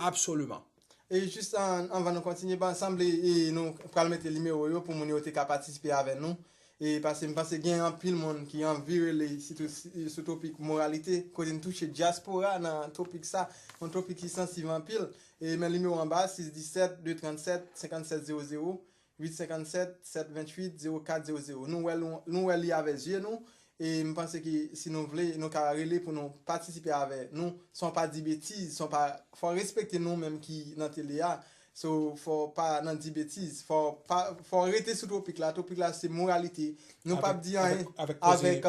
Absoliman. E jis an, anvan nou kontinye, ban sanble, e nou pral mete nimewo yo pou moun yo te ka patisipe avè nou. E paske m panse gen anpil moun ki anvi rele sitou si- sou topik moralite, kote n touche dyaspora nan topik sa, yon topik ki sansib anpil. E men nimewo anba, sis disèt, de trannsèt, senkannsèt zewo zewo, uit senkannsèt, sèt ventuit, zewo kat zewo zewo. Nou wè, nou, nou wè li avè zye nou, E m panse ke si nou vle, nou ka rele pou nou patisipe avè nou, san w pa di betiz, san w pa, fò w respekte nou menm ki nan tele a. So, fò w pa nan di betiz, fò w pa, fò w rete sou topik la. Topik la se moralite. Nou p ap di anyen avèk, avèk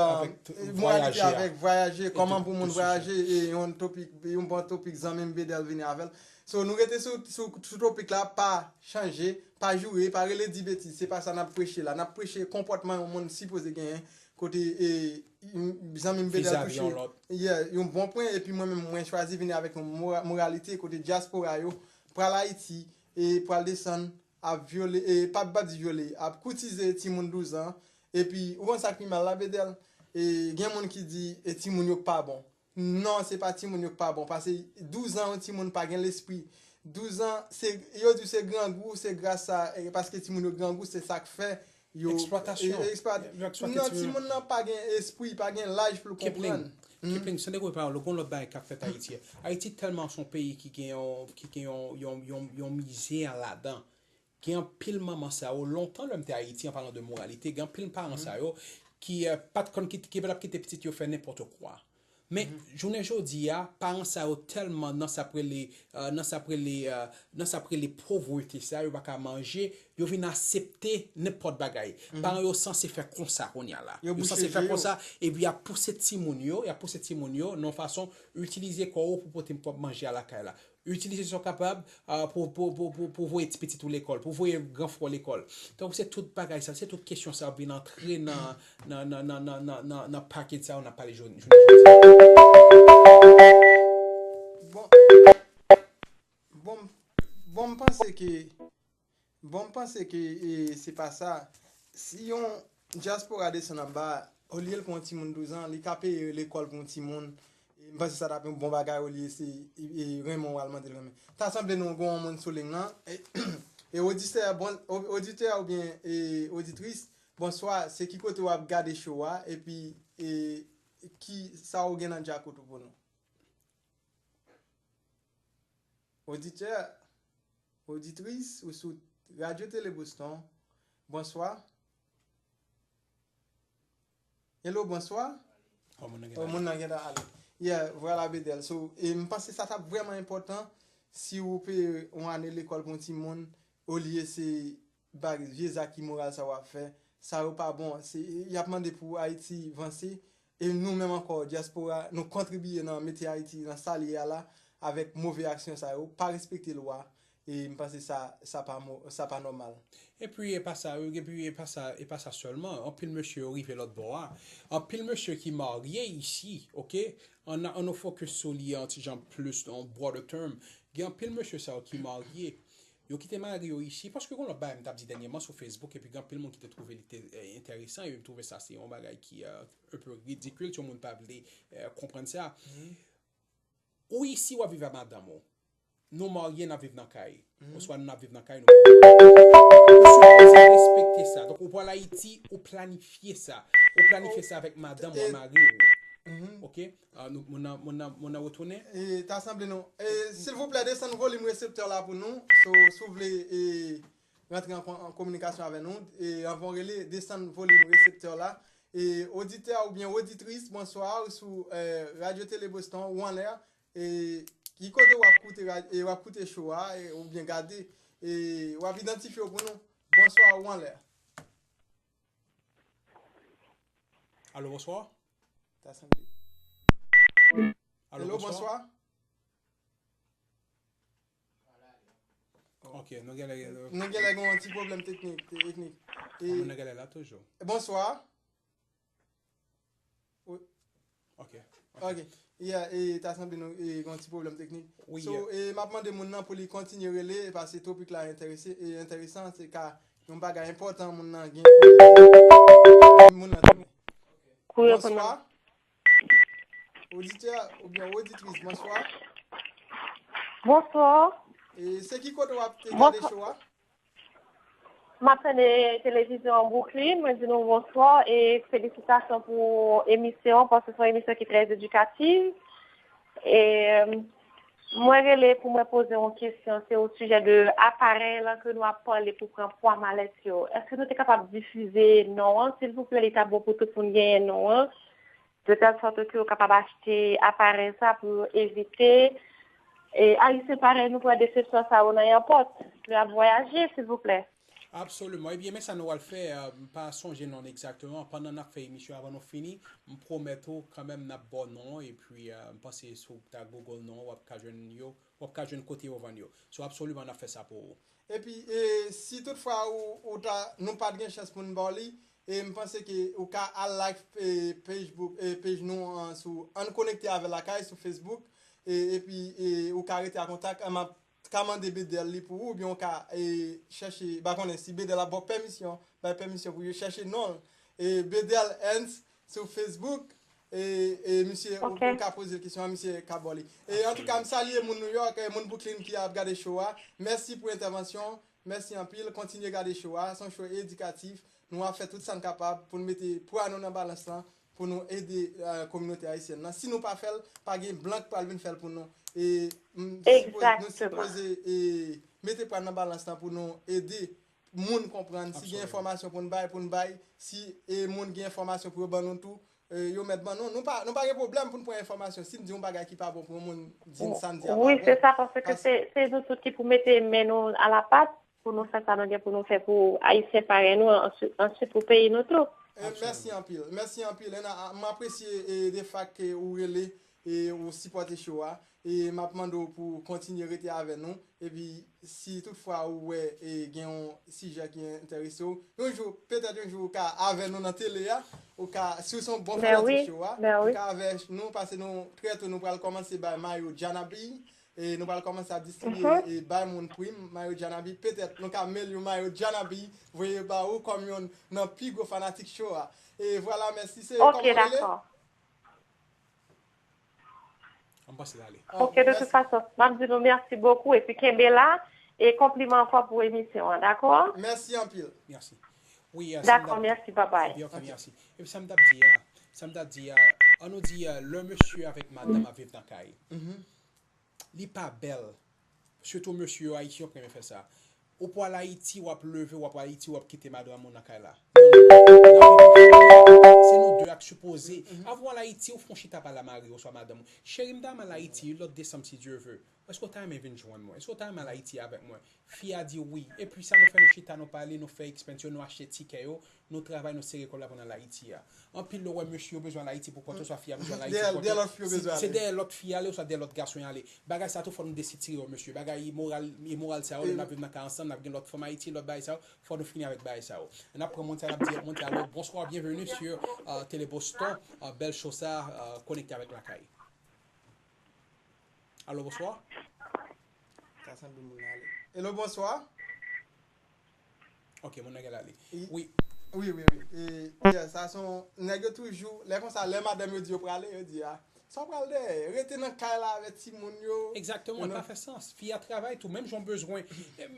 moralite, avèk vwayaje, kòman pou moun vwayaje, e yon topik, yon bon topik zanmi m Bedel vini avè l. So, nou rete sou, sou, sou topik la, pa chanje, pa joure, pa rele di betiz. Se pa sa n ap preche la. N ap preche konpòtman yon moun sipoze genyen, kote, e, zanmi m Bedel touche, yeah, yon bon pwen, epi mwen menm, mwen chwazi vini avèk yon mora-, moralite, kote dyaspora yo pral Ayiti, e pral desann, ap vyole, e p ap, p ap di vyole, ap koutize timoun douz an, epi ou konn sa k pi mal la, Bedel? E gen moun ki di, e timoun yo k pa bon. Non, se pa timoun yo k pa bon, paske douz an, yon timoun pa gen lespri. Douz an, se, yo di w se grangou, se gras a, e paske timoun yo grangou, se sa k fè yo, eksplwatasyon, e, eksplwat-, yo eksplwate non, timoun yo. Timoun nan pa gen espri, pa gen laj pou l konprann. Kipling, Kipling, san dekouraje pawòl ou, gon lòt bagay k ap fèt Ayiti a. Ayiti tèlman se yon peyi ki gen yon, ki gen yon, yon, yon, yon mizè ladan. Gen anpil manman sa yo, lontan lè m te Ayiti, an palan de moralite, gen anpil paran sa yo ki, eh, pa t konn kit-, ki pa t ap kite pitit yo fè nenpòt kwa. Men, jounen jodi a, paran sa yo tèlman nan sa k rele, eh, nan sa k rele, eh, nan sa k rele povrete sa, yo pa ka manje, yo vin aksepte nenpòt bagay. Paran yo sanse fè konsa kounye a la. Yo sanse fè konsa, epi y ap pouse timoun yo, y ap pouse timoun yo nan yon fason, itilize kò w pou pote pwòp manje a lakay la. Itilize sa w kapab, ah, pou, pou, pou, pou, pou voye ti pitit ou lekòl, pou voye gran frè w lekòl. Donk, se tout bagay sa, se tout kesyon sa ap vin antre nan, nan, nan package sa yo n ap pale jodi, jodi, jodi. Bon, bon, bon, m panse ke Bon, m panse ke, e, se pa sa. Si yon dyaspora desann anba, olye l pou yon timoun douz an, li ka peye lekòl pou yon timoun. E, m panse sa t ap yon bon bagay olye se, e, e, renmen w al mande l renmen. Ta sanble nou gen yon moun sou liy nan. E, e oditè, bon, o-, oditè oubyen, e, oditris, bonswa, se ki kote w ap gade show a, epi, e, ki sa w gen nan djakout ou pou nou? Oditè, oditris, ou sou Radyo Tele Boston, bonswa. Hello, bonswa. Oh, moun nan gen ale. Yeah, vwala, Bedel. So, e m panse sa t ap vrèman enpòtan si ou peye yon ane lekòl pou yon timoun, olye se ba vye zak imoral sa w ap fè. Sa yo pa bon. Se, y ap mande pou Ayiti vanse. E nou menm ankò, dyaspora, nou kontribiye nan mete Ayiti nan sa l ye a la, avèk move aksyon sa yo, pa respekte lwa, e m panse sa, sa pa mo-, sa pa nòmal. Epi, e pa sa, epi, e pa sa, e pa sa sèlman. Anpil mesye yo rive lòt bò a. Anpil mesye ki marye isi, oke? Ann, ann nou fokis sou li an ti jan plis, on broader term. Gen anpil mesye sa yo ki marye. Yo kite mari yo isi, paske gon lòt bagay m t ap di dènyèman sou Facebook, epi gen anpil moun ki te twouve li te, eh, enteresan, e m twouve sa se yon bagay ki, eh, un peu ridicule, si yon moun pa vle, eh, konprann sa. Ou isi, w ap viv ak madanm ou. Nou marye, n ap viv nan kay. Oswa n ap viv nan kay nou. Ou sipoze respekte sa. Donk, ou pral Ayiti, ou planifye sa. Ou planifye sa avèk madanm ou, mari ou. Oke? Ah, nou, moun nan, moun nan, moun nan retounen. E, ta sanble nou. E, silvouplè, desann volim reseptè la pou nou. So, si w vle, e, rantre an kon-, an kominikasyon avè nou, e, anvan w rele, desann volim reseptè la. E, oditè oubyen oditris, bonswa, ou sou, e, Radyo Tele Boston, ou anlè, e, ki kote w ap koute rad-, e, w ap koute show a, e, oubyen gade, e, w ap idantifye w pou nou. Bonswa, ou anlè. Alo, bonswa. Alo, bonswa. Hello, bonswa. Ok, nou genlè, nou genlè gen yon ti pwoblèm teknik, te-, teknik. E, nou genlè la toujou. Bonswa. Wi. Ok, ok. Ok. Yeah, e ta sanble nou, e, gen yon ti pwoblèm teknik. Wi. So, e, m ap mande moun nan pou li kontinye rele, e paske topik la enterese, e enteresan, se ka yon bagay enpòtan moun nan gen pou li di, moun nan tounen. Bonswa. Oditè oubyen oditris, bonswa. Bonswa. E se ki kote w ap te gade show a? M ap tande televizyon an Brooklyn, mwen di nou bonswa e felisitasyon pou emisyon an, paske se yon emisyon ki trè edikatif. E, Mwen rele pou mwen poze yon kesyon, se o sijè de aparèy lan ke nou ap pale pou pran pwa malèt yo. Èske nou te kapab difize non an, silvouplè? Li ta bon pou tout moun genyen non an, de tèl sòt ke yo kapab achte aparèy sa pou yo evite, e, Ayisyen parèy nou pran desepsyon sa yo nan èpòt lè y ap vwayaje, silvouplè. Absoliman. Ebyen, men sa nou al fè, euh, m pa sonje non egzakteman. Pandan n ap fè emisyon, avan nou fini, m pwomèt ou kanmenm n ap ba w non an, epi euh, m panse si w ta Google non an, w ap ka jwenn yo, w ap ka jwenn kote yo vann yo. So, absoliman, n ap fè sa pou ou. Epi, e, si toutfwa ou, ou ta, nou pa t gen chans pou n ba w li, e m panse ke ou ka al like e, page, book, e, page nou an sou Ann Konekte avè Lakay sou Facebook, e, epi e, ou ka rete an kontak, m ap ka mande Bedel li pou ou, oubyen ou ka e, chèche, m pa konnen si Bedel ap ba w pèmisyon, bay pèmisyon pou yo chèche non l. E, Bedel Ernst sou Facebook, e, e misye, ou, ou ka poze l kesyon an, misye ka ba w li. E, antouka, m salye moun New York, e, moun Brooklyn ki ap gade show a. Mèsi pou entèvansyon, mèsi anpil, kontinye gade show a, se yon show edikatif. Nou ap fè tout sa n kapab pou n mete pwa nou nan balans lan, pou nou ede euh, kominote ayisyèn nan. Si nou pa fè l, pa gen blan k pral vin fè l pou nou. E m, sipoze, nou sipoze e, mete pwa n nan balans lan pou nou ede moun konprann. Si gen enfòmasyon pou n bay, pou n bay. Si e, moun gen enfòmasyon pou yo ban nou tou, e, yo mèt ban nou. Nou pa, nou pa gen pwoblèm pou n pran enfòmasyon. Si n di yon bagay ki pa bon pou yon moun, di n sa n di a pa bon. Wi, se sa, paske se, se nou tout ki pou mete men nou alapat pou nou fè sa nou gen pou nou fè pou Ayisyen parèy nou, answit, answit pou peyi nou tou. E, mèsi anpil. Mèsi anpil. E, m apresye e, de fak ke ou rele e ou sipòte show a. E m ap mande w pou w kontinye rete avè nou. Epi, si toutfwa ou wè e gen yon sijè ki enterese w, yon jou, petèt yon jou ou ka avè nou nan tele a, ou ka, si w se yon bon fanatik show a, ou ka avè nou, paske nou, trè tou, nou pral kòmanse bay mayo Janabi. E nou pral kòmanse ap distribye e bay moun prim, mayo Janabi. Petèt nou ka mail yon mayo Janabi, voye ba ou kòm yonn nan pi gwo fanatik show a. E vwala, mèsi. Se kòman w rele? An panse l ale. Ok, de tout fason, m ap di nou mèsi bokou epi kenbe la e konpliman ankò pou emisyon an, dakò? Mèsi anpil. Mèsi. Wi, dakò, mèsi, babay. Ok, mèsi. Epi sa m t ap di a, sa m t ap di a, an nou di a, lè mesye avèk madanm ap viv nan kay, li pa bèl. Sitou mesye yo, Ayisyen yo renmen fè sa. Ou pral Ayiti, w ap leve, w ap Ayiti, w ap kite madanm ou nan kay la. Non, non, non. Se nou de ak sipoze. Avan w al Ayiti, ou fè yon chita pale a mari w oswa madanm ou. Cheri, m ta renmen al Ayiti lòt desanm si Dye ve. Èske w ta renmen vin jwenn mwen? Èske w ta renmen al Ayiti avèk mwen? Fi a di wi. Epi sa nou fè, nou chita, nou pale, nou fè expense yo, nou achte tikè yo, nou travay, nou sere kòb la pou n al Ayiti a. Anpil lè w wè mesye yo bezwen al Ayiti pou kont yo, oswa fi a bezwen al Ayiti pou kont yo. Se dèyè lòt fi y ale oswa dèyè lòt gason y ale. Bagay sa tou fò nou desitire yo mesye. Bagay imoral, imoral sa yo, lè n ap viv nan kay ansanm, n ap gen lòt fanm Ayiti, lòt bagay sa yo, fò nou fini avèk bagay sa yo. N ap pran moun sa, n ap di moun sa, alo, bonsoir, bienvenue sur euh, Télé Boston, euh, bèl show sa, euh, konekte avèk Lakay. Alo, bonswa. Sa sanble moun nan ale. Hello, bonswa. Ok, moun nan genlè ale. Wi. Wi, wi, wi. E, yeah, sa se yon, nèg yo toujou, lè konsa, lè madanm yo di yo prale, yo di, a, sa w pral dèyè? Rete nan kay la avèk timoun yo. Egzakteman, li pa fè sans. Fi a travay tou, menm jan w bezwen.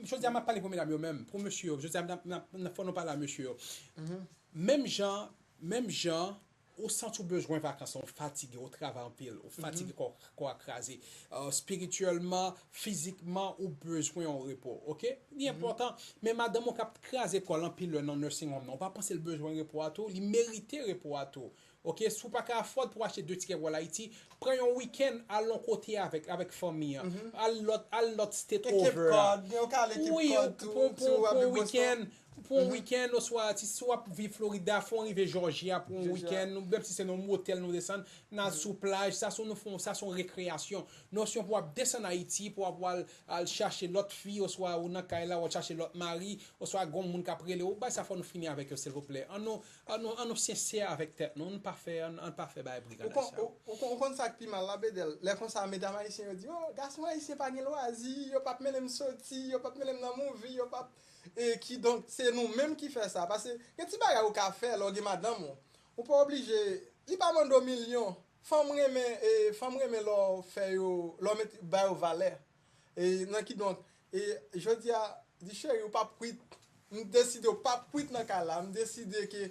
Jodi a, m ap pale pou medam yo menm, pou mesye yo. Jodi a, n ap, n ap, n ap, fò nou pale a mesye yo. Menm jan, menm jan, ou santi w bezwen vakans, ou fatige, ou travay anpil, ou fatige, kò, kò a kraze. Euh, espirityèlman, fizikman, ou bezwen yon repo, ok? Li enpòtan, men madanm ou k ap kraze kò l anpil lè nan nursing home nan, ou pa panse l bezwen repo a tou? Li merite repo a tou, ok? Si w pa ka afford pou w achte de tikè pou w al Ayiti, pran yon wikenn, al yon kote avèk, avèk fanmi an. Al lòt, al lòt state over a. Wi, pou, pou, pou yon wikenn. Pou yon wikenn, oswa si, si w ap viv Florida, fò w rive Jòjya pou yon wikenn, menm si se nan yon motèl nou desann, n al sou plaj, sa se nou fè, sa se yon rekreyasyon. Nosyon pou w ap desann Ayiti, pou w ap al, al chache lòt fi, oswa ou nan kay la, w al chache lòt mari, oswa gen yon moun k ap rele w, bagay sa fò nou fini avèk yo, silvouplè. An nou, an nou, an nou sensè avèk tèt nou, ann pa fè, ann, ann pa fè bagay briganaj sa yo. Ou konn, ou, ou konn, ou konn sa k pi mal la, Bedel? Lè konsa, medam ayisyen yo di, o, gason ayisyen pa gen lwazi, yo p ap mennen m soti, yo p ap mennen m nan movie, yo p ap E kidonk, se nou menm ki fè sa. Paske gen ti bagay ou ka fè lè w gen madanm ou. Ou pa oblije, li pa mande w milyon. Fanm renmen, e, fanm renmen lè w fè yo, lè w mete, ba yo valè. E nan kidonk, e jodi a, di cheri, ou p ap kwit. M deside w p ap kwit nan kay la. M deside ke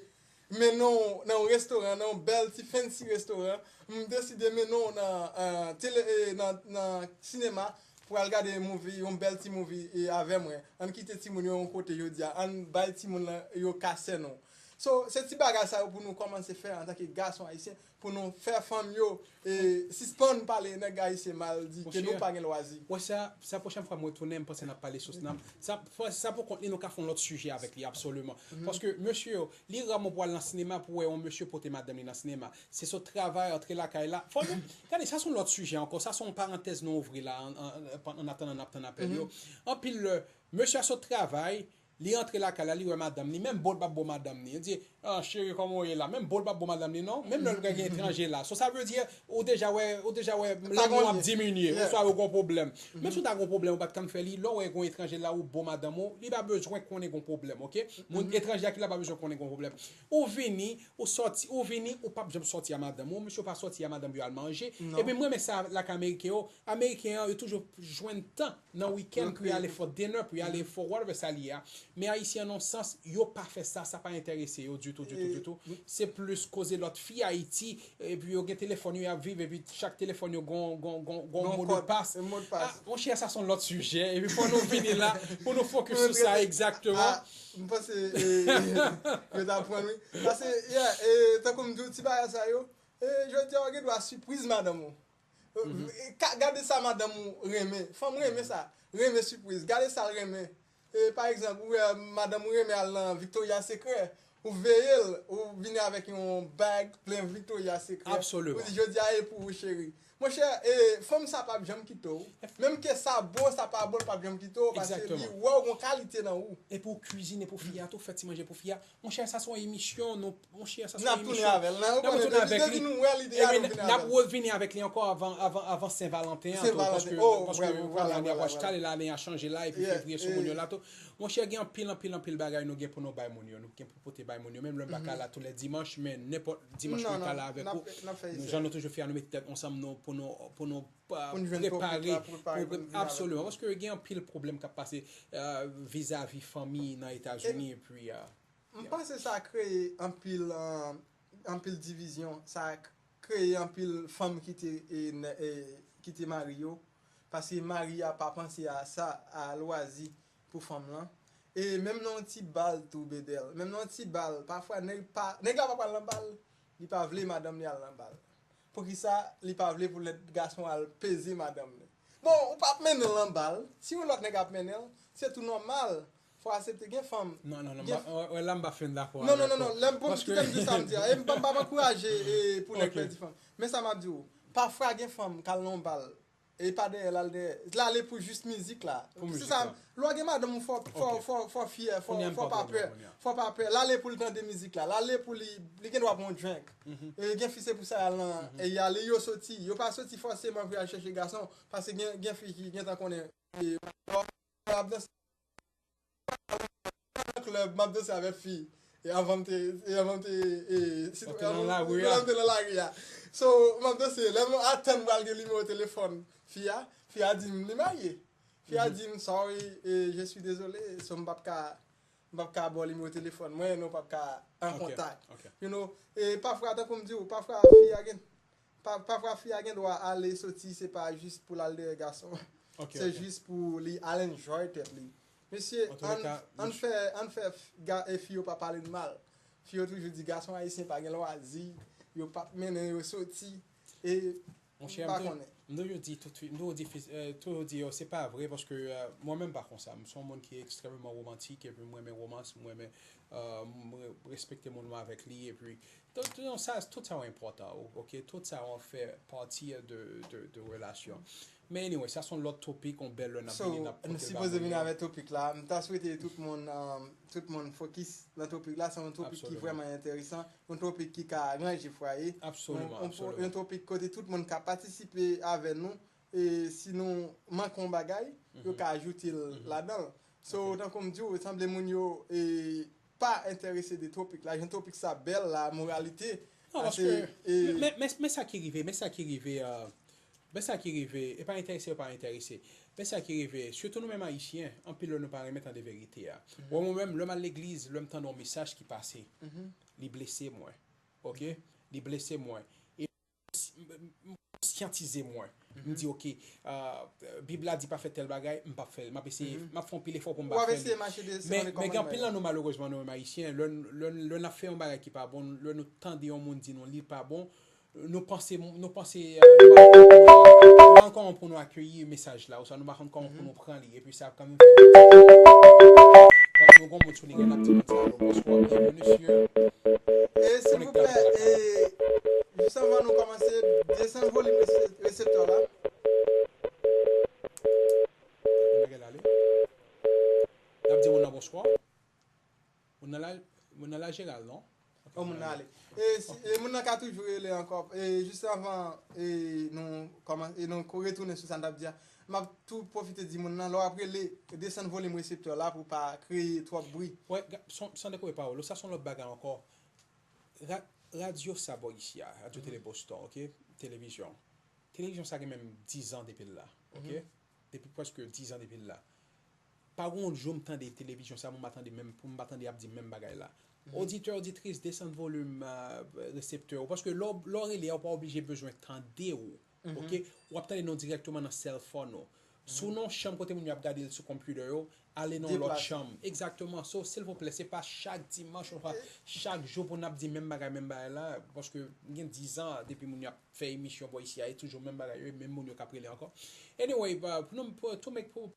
mennen w nan yon restoran, nan yon bèl ti fancy restoran, m deside mennen w nan, eh, tele, eh, nan, nan sinema pou al gade movie, yon bèl ti movie, eh, avè mwen. Ann kite timoun yo yon kote jodi a, ann bay timoun lan yo ka sènen w. So, se ti bagay sa yo pou nou kòmanse fè antanke gason ayisyen, pou nou fè fanm yo, eh, sispann pale nèg ayisyen mal, di ke nou pa gen lwazi. Wè sa, sa pwochèn fwa mwen tounen, m panse n ap pale sou sa. Sa, sa pou kont li, nou ka fè yon lòt sijè avèk li, absoliman. Paske, mesye yo, li raman pou al nan sinema pou wè yon mesye pote madanm li nan sinema. Se sot travay, antre lakay la. Fò nou, gade, sa se yon lòt sijè ankò. Sa se yon parantèz nou ouvri la, an, an, an, an atandan n ap tann apèl yo. Anpil lè, mesye a sot travay, li antre lakay la, li wè madanm li, menm bo l p ap bo madanm li. Li di, ah, cheri, kòman w ye la? Menm bo l p ap bo madanm li, non. Menm lè l gen etranje la. So, sa vle di, ou deja wè, ou deja wè, lanmou ap diminye, oswa yo gon pwoblèm. Menm si w ta gon pwoblèm, ou pa t konn fè li, lè w wè gon etranje la, ou bo madanm ou, li pa bezwen konnen gon pwoblèm, oke? Moun etranje a ki la pa bezwen konnen gon pwoblèm. Ou vini, ou sòti, ou vini, ou p ap janm sòti a madanm ou, mesye w pa sòti a madanm yo al manje. Epi m renmen sa lakay Ameriken yo, Ameriken an, yo toujou jwenn tan nan wikenn pou y ale fè dinner, pou y ale fè whatever sa li ye a. Men Ayisyen an, nan sans, yo pa fè sa, sa pa enterese yo ditou, ditou, ditou. Se plis koze lòt fi Ayiti, epi yo gen telefòn yo, y ap viv, epi chak telefòn yo gon, gon, gon, gon modpas. Ah, monchè, sa se yon lòt sijè, epi fò nou vini la, pou nou fokis sou sa egzakteman. M panse yo ta pran wi. Paske, yeah, tankou m di w ti bagay sa yo, jodi a w gen dwa sipriz madanm ou. Gade sa madanm ou renmen. Fanm renmen sa. Renmen sipriz. Gade sa l renmen. E, pa egzanp, ou wè madanm ou renmen al nan Victoria Secret. Ou veye l, ou vini avèk yon bag plen Victoria Secret. Ou di, jodi a e pou ou, cheri. Monchè, e, fanm sa p ap janm kite w. Menm ke sa bo, sa pa bo, l p ap janm kite w. Paske li wè w gon kalite nan ou. Epi w kwizine pou fi a tou, fè ti manje pou fi a. Monchè, sa se yon emisyon, nou, monchè, sa se yon emisyon. N ap tounen avè l. N ap tounen avèk li. Epi n ap revini avèk li ankò avan, avan, avan Sen Valanten an tou, paske, paske ane a pral chita, lane a chanje la, epi fevriye sou moun yo la tou. Monchè, gen anpil, anpil, anpil bagay nou gen pou nou bay moun yo. Nou gen pou pote bay moun yo. Menm lè m pa ka la tou lè dimanch, men nenpòt dimanch mwen ka la avèk ou. Jan nou toujou fè a, nou mete tèt ansanm nou pou nou, pou nou prepare, absoliman, paske gen anpil pwoblèm k ap pase vizavi fanmi nan Etazini, epi M panse sa kreye anpil, anpil divizyon, sa kreye anpil fanm kite, kite mari yo, paske mari a pa panse a sa, a lwazi pou fanm lan. E menm nan yon ti bal tou, Bedel, menm nan yon ti bal, pafwa nèg pa, nèg la pa pral nan bal, li pa vle madanm li al nan bal. Poukisa li pa vle pou lòt gason al peze madanm li? Bon, ou p ap mennen l nan bal. Si yon lòt nèg ap mennen l, se tou nòmal. Fò w aksepte gen fanm. Non, non, non, gen m pa, wè, la m pa fin dakò avèk ou. Non, non, non, non, lè m, bon, kite m di sa m di a. E m pa, m p ap ankouraje e, pou nèg pèdi fanm. Men sa m ap di w, pafwa gen fanm k al nan yon bal, e pa dèyè l al dèyè. L ale pou jis mizik la. Pou mizik la. Lè w gen madanm ou, fò, fò, fò, fò fyè, fò, fò pa pè. Fò pa pè. L ale pou l tande mizik la. L ale pou li, li gen dwa pran yon drink. E gen fi se pou sa y al nan, e y ale, yo soti. Yo pa soti fòseman pou y al chèche gason. Paske gen, gen fi ki gentan konnen, e, w ap danse nan klèb, m ap danse avèk fi. E avan m te, e avan m te, e, si, avan m te nan lari a. So, m ap danse. Lè m atann pral gen nimewo telefòn fi a, fi a di m li marye. Fi a di m, sorry, e, je suis désolé, so m p ap ka, m p ap ka ba w nimewo telefòn mwen, nou p ap ka an kontak. You know, e pafwa, tankou m di w, pafwa fi a gen, pa, pafwa fi a gen dwa ale soti, se pa jis pou l al dèyè gason. Se jis pou li al enjoy tèt li. Mesye, ann, ann fè, ann fè ga, e, fi yo pa pale n mal. Fi yo toujou di gason ayisyen pa gen lwazi, yo p ap mennen yo soti. E, m pa konnen. M toujou di tout, m toujou di, eh, toujou di yo, se pa vre, paske, eh, mwen menm pa konsa. M se yon moun ki ekstrèmeman womantik, epi m renmen womans, m renmen, eh, m re-, respekte moun mwen avèk li, epi tout, tout sa, tout sa yo enpòtan, o-, oke? Tout sa yo fè pati de, de, de relasyon. Men anyway, sa se yon lòt topik, yon bèl lè n ap vini, n ap pote l ba moun yo. So, nou sipoze vini avèk topik la. M ta swete tout moun, um, tout moun fokis nan topik la. Se yon topik ki vrèman enteresan, yon topik ki ka ranje fwaye. Absoliman, yon, yon, absoliman. Yon topik kote tout moun ka patisipe avè nou. E si nou manke yon bagay, yo ka ajoute l ladan l. So, tankou m di w, sanble moun yo, e, pa enterese de topik la. Jan topik sa bèl la, moralite. Non, paske, e, men, men, men sa ki rive, men sa ki rive, euh, Men sa ki rive, e pa enterese yo pa enterese. Men sa ki rive, sitou nou menm Ayisyen, anpil lè nou pa renmen tande verite a. Bon, mwen menm, lè m al legliz, lè m tande yon mesaj ki pase, li blese mwen. Oke? Li blese mwen. E m, m, m konsyantize mwen. M di, oke, ah, Bib la di pa fè tèl bagay, m p ap fè l. M ap eseye, m ap fè yon pil efò pou m pa fè li. Men, men gen anpil nan nou, malerezman, nou menm Ayisyen, lè, lè, lè n ap fè yon bagay ki pa bon, lè nou tande yon moun di nou li pa bon, nou panse, nou panse, eh, nou pa konn kòman, nou pa konn kòman pou nou akeyi mesaj la, oswa nou pa konn kòman pou nou pran li, epi sa ap kanmenm fè nou, nou gon moun sou liy la, n ap di moun sa, alo, bonswa, byenveni, sir. E silvouplè, e, jis anvan nou kòmanse, desann volim resep-, reseptè la. N ap di moun nan bonswa. Moun nan la, moun nan la Jeral, non? Oh, moun nan ale. E, si, e moun nan ka toujou rele ankò. E, jis anvan, e, nou kòman, e nou ko-, retounen sou sa n t ap di a, m ap tou pwofite di moun nan, lè w ap rele, desann volim reseptè la pou pa kreye twòp bri. Wè, ga-, son, san dekoupe pawòl ou, sa se yon lòt bagay ankò. Ra-, radyo sa bò isi a, Radyo Tele Boston, oke? Televizyon. Televizyon sa gen menm diz an depi l la, oke? Depi prèske diz an depi l la. Pa gen yon jou m tande televizyon sa, pou m pa tande menm, pou m pa tande y ap di menm bagay la. Oditè, oditris, desann volim, ah, reseptè ou. Paske lè w, lè w rele a, ou pa oblije bezwen tande w. Oke? W ap tande nou dirèkteman nan cell phone ou. Si w nan yon chanm kote moun yo ap gade l sou computer yo, ale nan yon lòt chanm. Egzakteman. So, silvouplè, se pa chak dimanch, oswa chak jou pou n ap di menm bagay, menm bagay la. Paske gen diz an depi moun yo ap fè emisyon bò isi a, e toujou menm bagay yo, e menm moun yo k ap rele ankò. Anyway, uh, pou nou, pou, to make, pou,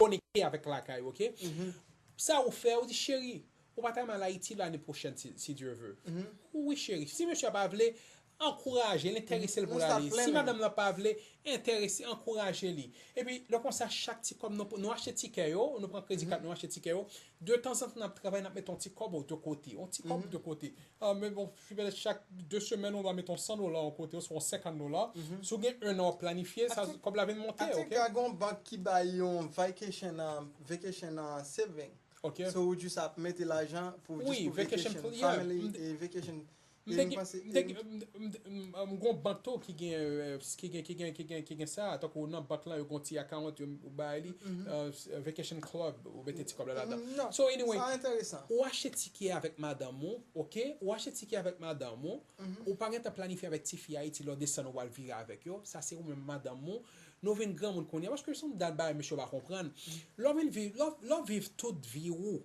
konekte avèk lakay, oke? Sa ou fè, ou di, cheri, ou pa ta mal Ayiti lane pwochèn, si, si Dye vle. Wi, cheri. Si mesye a pa vle, ankouraje l, enterese l pou l ale. Si madanm nan pa vle, enterese, ankouraje li. Epi, lè konsa, chak ti kòb nou, nou achte tikè yo, nou pran kredi kat, nou achte tikè yo. De tanzantan, n ap travay, n ap mete yon ti kòb de kote. Yon ti kòb de kote. Ah, men bon, petèt chak de semèn, ou va mete yon san dola yon kote, oswa yon senkant dola. Si w gen en an w ap planifye, sa, kòb la vin monte, oke? I think gen yon bank ki bay yon vacation, um, vacation, uh, saving. Ok. So, ou jis ap mete lajan pou, jis pou vacation, family, e vacation. M te gen, m te gen, m, m, m, m, m gon bank tou ki gen, euh, ki gen, ki gen, ki gen, ki gen sa, tankou nan bank lan, yo gon ti account, yo, ou bay li, euh, vacation club, ou mete ti kòb la ladan. So, anyway, ou achte tikè avèk madanm ou, ok? Ou achte tikè avèk madanm ou, ou pa gentan planifye avèk tifi Ayiti, lè w desann, ou al vire avèk yo, sa se ou menm madanm ou, nou vin granmoun kounye a, paske se yon dat bagay mesye yo pa konprann. Lè w vin viv, lè w, lè w viv tout vi ou,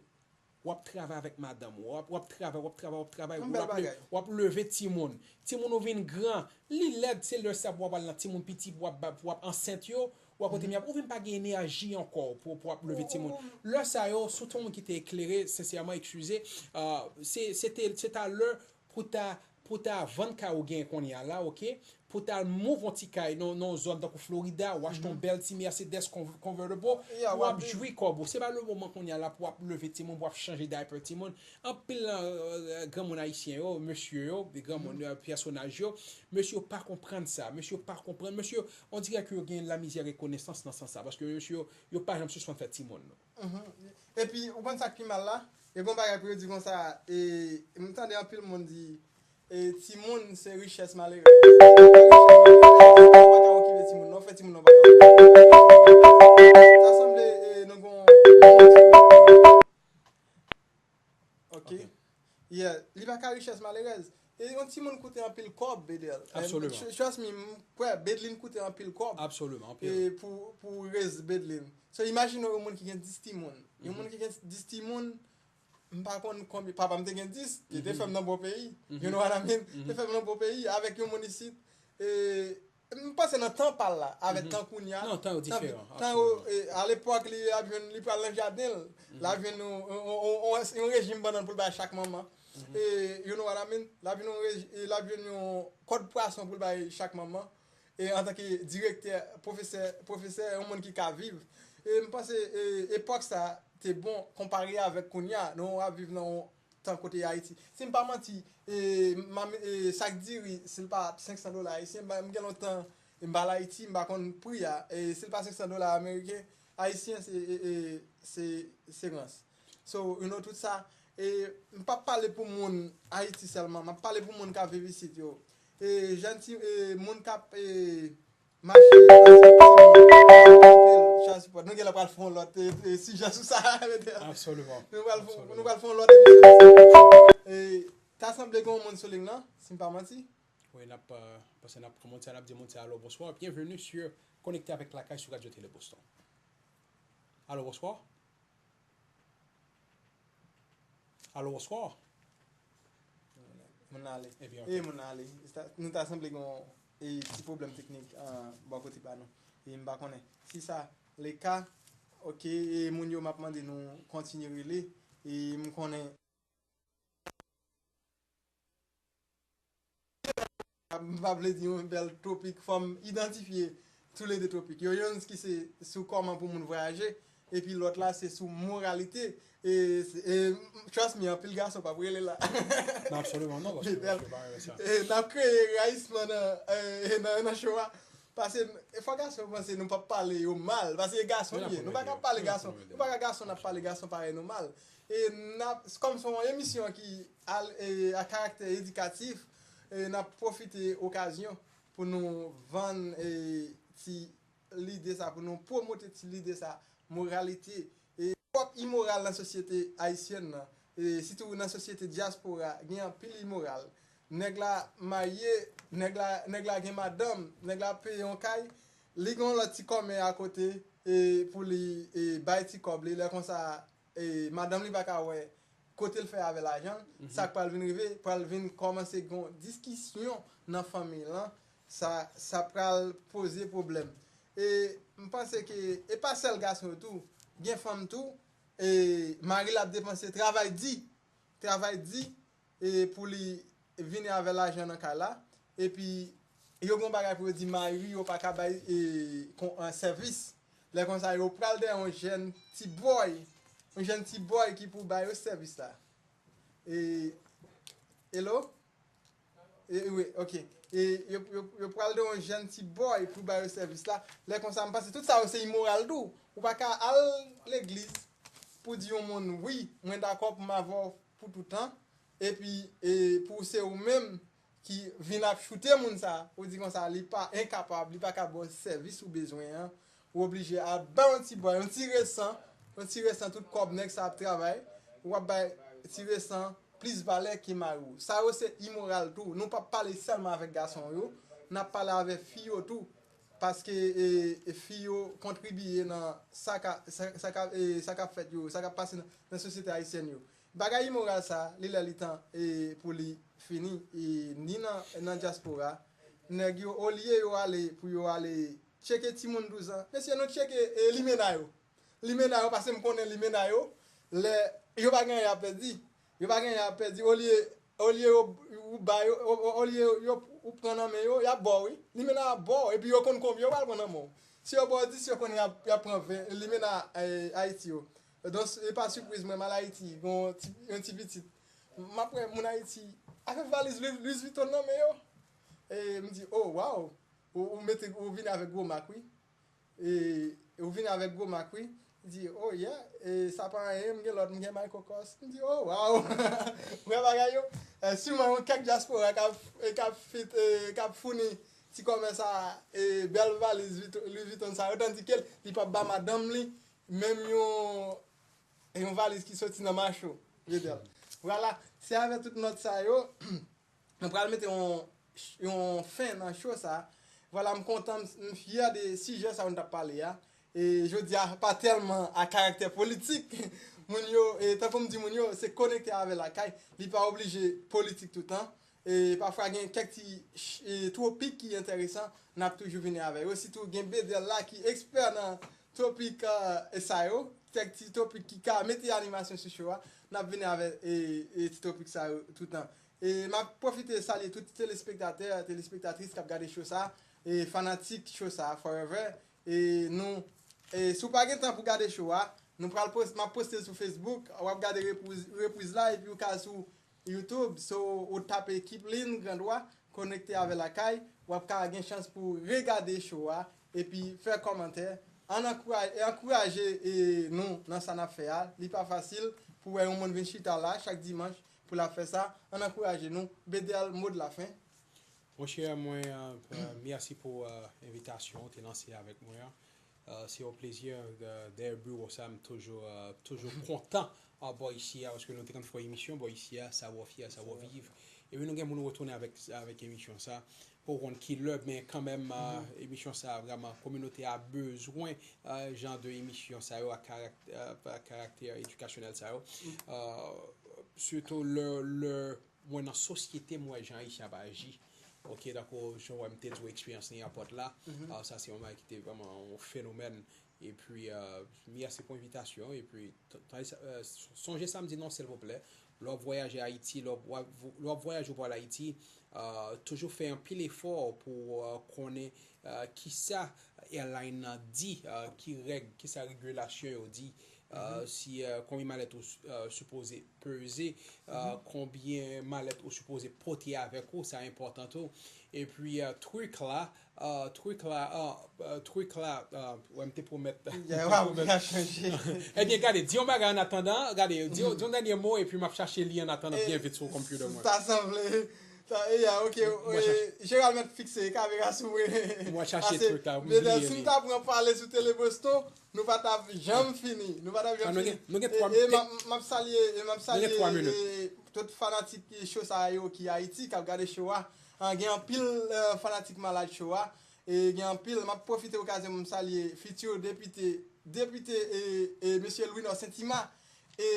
w ap travay avèk madanm ou, w ap, w ap travay, w ap travay, w ap travay, w ap le-, w ap leve timoun. Timoun ou vin gran, li lèd, se lè sa pou w ap al nan timoun piti, pou w ap ba, pou w ap ansent yo, ou ap kote m ap, ou vin pa gen enèji ankò pou, pou w ap leve timoun. Lè sa yo, si w te yon moun ki te eklere, sensèman, eskize, ah, se, se te, se ta lè pou ta, pou ta vann kay ou genyen kounye a la, ok? Pou ta al move yon ti kay nan, nan yon zòn tankou Florida, ou achte yon bèl ti Mercedes con-, convertible, pou w ap jwi kòb ou. Se pa le moman kounye a la pou w ap leve timoun, pou w ap chanje diaper timoun. Anpil nan, euh, granmoun ayisyen yo, mesye yo, granmoun, euh, pèsonaj yo, mesye yo pa konprann sa. Mesye yo pa konprann. Mesye yo, on dirè ke yo gen lamizè rekonesans nan sans sa, paske mesye yo, yo pa janm sispann fè timoun. Epi, ou konn sa k pi mal la? E gon bagay pou yo di konsa, e, m tande anpil moun di, e, timoun se richès malerèz. Ou pa ka okipe timoun, non, fè timoun nan pa ka okipe. Sa sanble, e, nou gon, ok. Yeah, li pa ka richès malerèz. E yon timoun koute anpil kòb, Bedel. Absolument. Tr-, trust me, m kwè Bedlin koute anpil kòb. Absolument, anpil. E pou, pou rez Bedlin. So, imajine yon moun ki gen dis timoun. Yon moun ki gen dis timoun, m pa konn konbyen, papa m te gen dis, li te fè m nan bon peyi. You know what I mean? Te fè m nan bon peyi, avèk yon moun isit. E, m panse nan tan pa l la, avèk tan kounye a. Non, tan yo diferan, tan yo, e, alepòk, li ap jwenn, li pral nan jaden l, l ap jwenn yon, yon, yon, yon, yon rejim bannann pou l bay chak manman. E, you know what I mean? L ap jwenn yon rejim, e, l ap jwenn yon kòd pwason pou l bay chak manman. E, antanke direktè, pwofesè, pwofesè, yon moun ki ka viv. E, m panse, e, epòk sa te bon konpare avèk kounye a. Nou ap viv nan yon tan kote Ayiti. Si m pa manti, e, m, e, sak diri, si l pa senk san dola ayisyen, m gen lontan, M pa al Ayiti, m pa konn pri a. E si l pa senk san dola ameriken, ayisyen, se, e, e, se, se rans. So, you know, tout sa, e, m p ap pale pou moun Ayiti sèlman, m ap pale pou moun k ap viv isit yo. E, jèn ti, e, moun k ap, e, mache, child support. Nou genlè pral fè yon lòt, e, e, sijè sou sa, mesye. Absoliman. Nou pral fè, nou pral fè yon lòt emisyon sou sa. E, ta sanble gen yon moun sou liy lan, si m pa manti. Wi, n ap, euh, paske n ap kòmanse, n ap di moun se alo, bonswa, bienvenue sur Connecté avec Lakay sou Radio Télé Boston. Alo, bonswa. Alo, bonswa. Moun nan ale. Ebyen, e, ok. Moun nan ale. Sa, nou ta sanble gen yon, e, ti pwoblèm teknik, ah, bò kote pa nou. E m pa konnen si sa le ka. Ok, e moun yo, m ap mande nou kontinye rele. E m konnen m pa vle di yon bèl topik, fò m idantifye toulede topik yo. Youn ki se sou kòman pou moun vwayaje, epi lòt la se sou moralite. E, e trust me, anpil gason p ap rele la. Non, absoliman, non, paske yo pa renmen sa. E n ap kreye rayisman nan, e, nan, nan show a. Paske, e, fò gason panse nou p ap pale yo mal, paske e gason yo ye. Nou pa ka pale gason, nou pa ka gason, n ap pale gason parèy nou mal. E n ap, kòm se yon emisyon ki al, e, a karaktè edikatif, e n ap pwofite okazyon pou nou vann, e, ti lide sa, pou nou pwomote ti lide sa, moralite, e, twòp imoral nan sosyete ayisyèn nan, e, sitou nan sosyete dyaspora, gen anpil imoral. Nèg la marye, nèg la, nèg la gen madanm, nèg la peye yon kay, li gen yon lòt ti kòmè akote, e, pou li, e, bay ti kòb li. Lè konsa, e, madanm li pa ka wè kote l fè avè lajan l, sa k pral vin rive, pral vin kòmanse gen yon diskisyon nan fanmi lan, sa, sa pral poze pwoblèm. E m panse ke e pa sèl gason yo tou, gen fanm tou, e mari l ap depanse, travay di, travay di, e pou li vini avè lajan nan kay la, epi yo gen yon bagay pou yo di mari yo pa ka bay, e, kon, an sèvis. Lè konsa, yo pral dèyè yon jèn ti bòy, yon jèn ti bòy ki pou ba yo sèvis la. E, hello? E, wi, ok. E, yo, yo, yo pral dèyè yon jèn ti bòy pou ba yo sèvis la. Lè konsa, m panse tout sa yo se imoral tou. Ou pa ka al legliz pou di yon moun, wi, mwen dakò pou m avè w pou toutan, epi, e, pou se ou menm ki vin ap choute moun sa, ou di konsa, li pa enkapab, li pa ka ba w sèvis ou bezwen an, ou oblije al bay yon ti bòy, yon ti resan, yon ti resan tout kòb nèg sa ap travay, ou ap bay ti resan plis valè ke mari w. Sa yo se imoral tou. Nou p ap pale sèlman avèk gason yo, n ap pale avèk fi yo tou. Paske, e, e, fi yo kontribiye nan sa ka, sa, sa ka, e, sa k ap fèt yo, sa k ap pase nan, nan sosyete ayisyèn yo. Bagay imoral sa, li lè li tan, e, pou li fini, e, ni nan, nan dyaspora, nèg yo, olye yo ale, pou yo ale tcheke timoun douz an, mesye, nou tcheke, e, limena yo. Limena yo, paske m konnen limena yo, lè yo pa gen anyen y ap pèdi. Yo pa gen anyen y ap pèdi. Olye, olye yo, ou ba yo, o-, o-, olye yo, ou pran nan men yo, y ap ba w, wi. Limena ap ba w, epi yo konn konbyen yo pral pran nan men w. Si yo ba w dis, yo konnen y ap, y ap pran ven. Limena, e, Ayiti yo. Donk, e pa sipriz, mwen, m al Ayiti, gen yon ti, yon ti pitit. M ap wè moun Ayiti avèk valiz Louis, Louis Vuitton nan men yo. E m di, oh, wow, ou, ou mete, ou vini avèk gwo mak, wi. E, ou vini avèk gwo mak, wi. Li di, oh, yeah, e, sa pa anyen, m gen lòt, m gen Michael Kors. M di, oh, wow. Wè bagay yo. E, siman, yon kèk dyaspora k ap, e, k ap fit, e, k ap founi ti kòmès a, e, bèl valiz Vuitton, Louis Vuitton sa yo, tandike li p ap ba madanm li menm yon, yon valiz ki soti nan mache, Vedel. Vwala, se avèk tout nòt sa yo, nou pral mete yon, yon fen nan show sa. Vwala, m kontan, m, m fyè de sijè sa yo nou t ap pale a. E jodi a, pa tèlman a karaktè politik. Moun yo, e tankou m di moun yo, se konekte avè lakay. Li pa oblije politik toutan. E pafwa gen kèk ti ch-, e, topik ki enteresan, n ap toujou vini avè yo. Sitou gen Bedel la ki ekspè nan topik, e, sa yo, kèk ti topik ki ka mete animasyon sou show a, n ap vini avè, e, e, ti topik sa yo toutan. E m ap pwofite salye tout telespektatè, telespektatris k ap gade show sa, e fanatik show sa, forever. E nou, e si w pa gen tan pou gade show a, nou pral post, m ap poste l sou Facebook, w ap gade repriz, repriz la, epi ou ka sou YouTube, so, ou tape Kiplin Grandwa, konekte avè lakay, w ap ka gen chans pou w regade show a, epi fè kòmantè. Ann ankouraje, ankouraje e, nou nan sa n ap fè a. Li pa fasil pou wè yon moun vin chita la chak dimanch pou l ap fè sa. Ann ankouraje nou. Bedel, mo de la fen. Monchè, mwen, euh, euh, mèsi pou euh, envitasyon ou te lanse avèk mwen an. Euh, se yon plezi euh, dèyè biwo sa, m toujou euh, toujou kontan an bò isi a, paske nou te konn fè yon emisyon bò isi a, Savoir Faire, Savoir Vivre. Epi nou gen pou nou retounen avèk avèk emisyon sa. Pou konn ki lè, men kanmenm, euh, emisyon sa vrèman, kominote a bezwen euh, jan de emisyon sa yo ak karaktè, euh, ak karaktè edikasyonèl sa yo. Euh, sitou lè, lè mwen nan sosyete, m wè jan Ayisyen ap aji. Ok, tankou jan w wè m te di w eksperyans nan eyapòt la, ah, sa se yon bagay ki te vrèman yon fenomèn. Epi, euh, mèsi pou envitasyon. Epi, t- t- euh, sonje sa m di non, silvouplè. Lè w ap vwayaje Ayiti, lè w ap- w ap- lè w ap vwayaje ou pral Ayiti, euh, toujou fè anpil efò pou euh, konnen euh, kisa airline nan di, euh, ki règ, kisa regilasyon yo di, euh, si euh, konbyen malèt ou euh, sipoze peze, euh, konbyen malèt ou sipoze pote avèk ou, sa enpòtan tou. Epi euh, trik la, euh, trik la, euh, euh, trik la, euh, wè m te pwomèt. Yeah, w ap ka chanje. Ebyen, gade, di yon bagay an atandan, gade, di, di yon dènye mo, epi m ap chache li an atandan byen vit sou konpyouta mwen. Sa sanble. Sa, yeah, ok. Mwen chache. Gerald mèt fikse kamera sou mwen. Mwen chache trik la, m Bedel, bliye si m li. Ta pran pale sou Tele Boston, nou pa t ap janm fini. Nou pa t ap janm Ah, nou fini. gen- nou gen twa- E, e m ap- m ap salye, e m ap salye twa minit. E, tout fanatik show sa yo ki Ayiti, k ap gade show a. Ah, gen anpil euh, fanatik malad show a. E gen anpil, m ap pwofite okazyon pou m salye fitir depite, depite e, e mesye Louinor Sentima. E,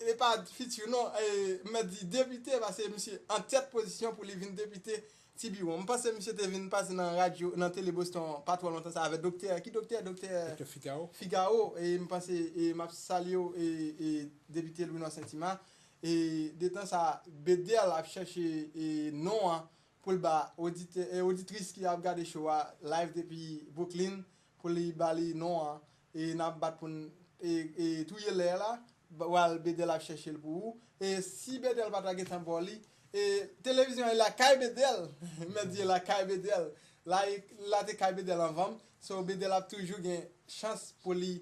e pa fitir non, e, m mèt di depite, paske misye an tèt pozisyon pou li vin depite Tibiwon. M panse misye te vin pase nan radyo, nan Tele Boston pa twò lontan sa avèk doktè, ki doktè, doktè Doktè Figaro. Figaro, e m panse e m ap salye w, e, e depite Louinor Sentima. E detan sa, Bedel ap chèche e non an pou l ba oditè, e oditris ki ap gade show a live depi Brooklyn, pou li ba li non an. E n ap bat pou n e, e touye lè la, ba- w al Bedel ap chèche l pou ou. E si Bedel pa ta gentan ba w li, e televizyon e lakay Bedel, m mèt di e lakay Bedel. La, e- la te kay Bedel anvan m. So, Bedel ap toujou gen chans pou li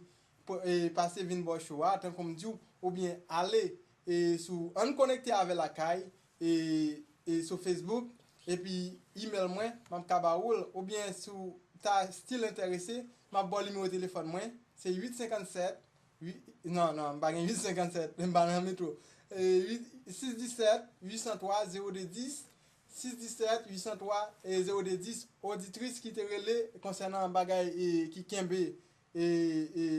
pou- e pase vin ba w show a, tankou m di w, oubyen ale e sou, ann konekte avè lakay e, e sou Facebook, epi email mwen, m ap ka ba ou l, oubyen si w ta still enterese, m ap ba w nimewo telefòn mwen, se uit senkannsèt, ui- non, non, m pa gen uit senkannsèt, m pa nan metwo. E, uit- sis disèt, uit san twa, zewo de dis, sis disèt, uit san twa, e zewo de dis, oditris ki te rele konsènan bagay e, ki kenbe e, e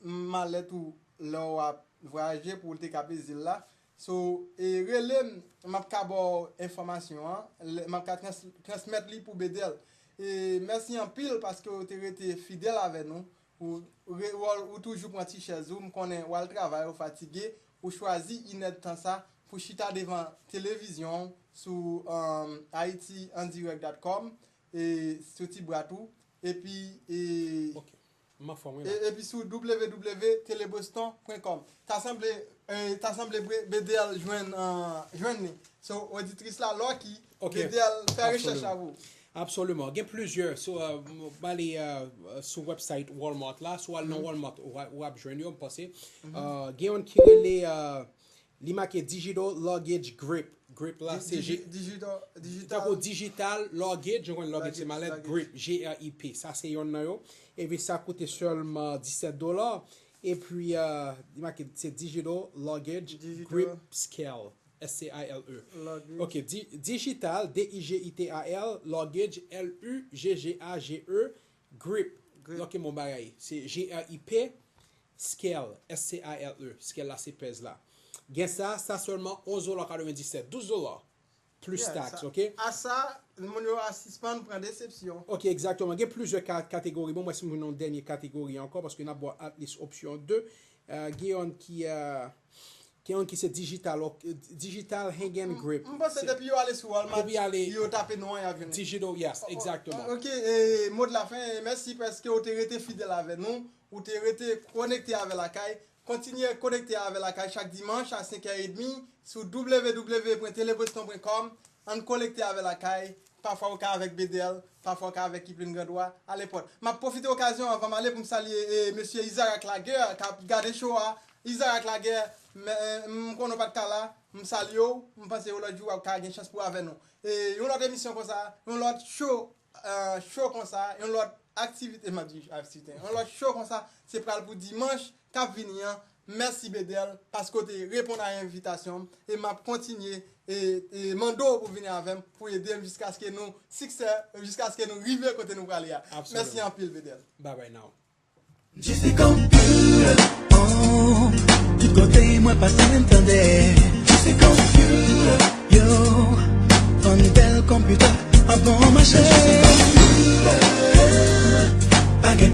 malèt ou lè w ap vwayaje pou w te ka peze l la. So, e rele m, m ap ka ba w enfòmasyon an, lè- m ap ka trans, transmèt li pou Bedel. E mèsi anpil paske w te rete fidèl avè nou. Ou, re, ou, ou toujou pran ti chèz ou, m konnen w al travay, ou fatige, ou chwazi inèdtan sa pou chita devan televizyon w sou um, haiti en direct dot com, e sou ti bwat ou, epi e, Ok. M anfòm, wi, e, la. Epi sou w w w teleboston pwen kòm. Ta sanble, e, ta sanble Bre- Bedel jwenn, uh, jwenn li. So, oditris la, Lucky, Ok. Bedel fè rechèch Absolument. avè w. Absolument. Gen plizyè. So, uh, m ale uh, sou website Walmart la. So, al nan Walmart, ou a- ou ap jwenn yo, m panse. Uh, gen yon ki rele, uh, li make Digital Luggage Grip. Grip la, se Digi- je- Digital, Tankou digital. Digital Luggage, ou konn luggage se Luggage, malèt, luggage. Grip, G R I P. Sa se yonn nan yo. Epi sa koute sèlman disèt dola. Epi, uh, li make se Digital Luggage Digital. Grip Scale. S C I L E. Luggage. Ok, di- digital, D I G I T A L, luggage, L U G G A G E, grip. Grip. Ok, bon bagay. Se G R I P, scale, S C I L E. Scale la, se pèz la. Gen sa, sa sèlman onz dola katrevenndisèt, douz dola. Plis Yeah, taks, sa- ok? A sa, moun yo a sispann pran desepsyon. Ok, egzakteman. Gen plizyè ka- kategori. Bon, mwen si mwen nan dènye kategori ankò, paske n ap bò at least opsyon de. Uh, gen yon ki, uh, gen yon ki se digital, ok, digital hang and grip. M panse depi yo ale sou Walmart, Depi ale- yo tape non an, y ap jwenn. Digital, yes, egzakteman. Ok, e, mo de la fen, e mèsi paske ou te rete fidèl avè nou, ou te rete konekte avè Lakay. Kontinye konekte avè Lakay chak dimanch a senk è edmi sou w w w pwen teleboston pwen kòm. Ann konekte avè Lakay, pafwa ou ka avèk Bedel, pafwa ou ka avèk Kiplin Grandwa, alenpòt. M ap pwofite okazyon anvan m ale pou m salye e, mesye Izarak Laguerre k ap gade show a. Izarak Laguerre, m konnen w pa t ka la, m salye w, m panse yon lòt jou w ap ka gen chans pou w avè nou. E yon lòt emisyon konsa, yon lòt show, show konsa, yon lòt aktivite, m ap di aktivite, yon lòt show konsa, se pral pou dimanch k ap vini an. Mèsi Bedel, paske w te reponn a envitasyon m, e m ap kontinye e, e mande w pou vini avè m, pou ede m jiskaske nou siksè, jiskaske nou rive kote nou prale a. Absolument. Mèsi anpil Bedel. Bye bye now. Juicy Computer, oh, tout kote mwen pase m tande. Juicy Computer, yo, fann bèl konpitè, an bon mache.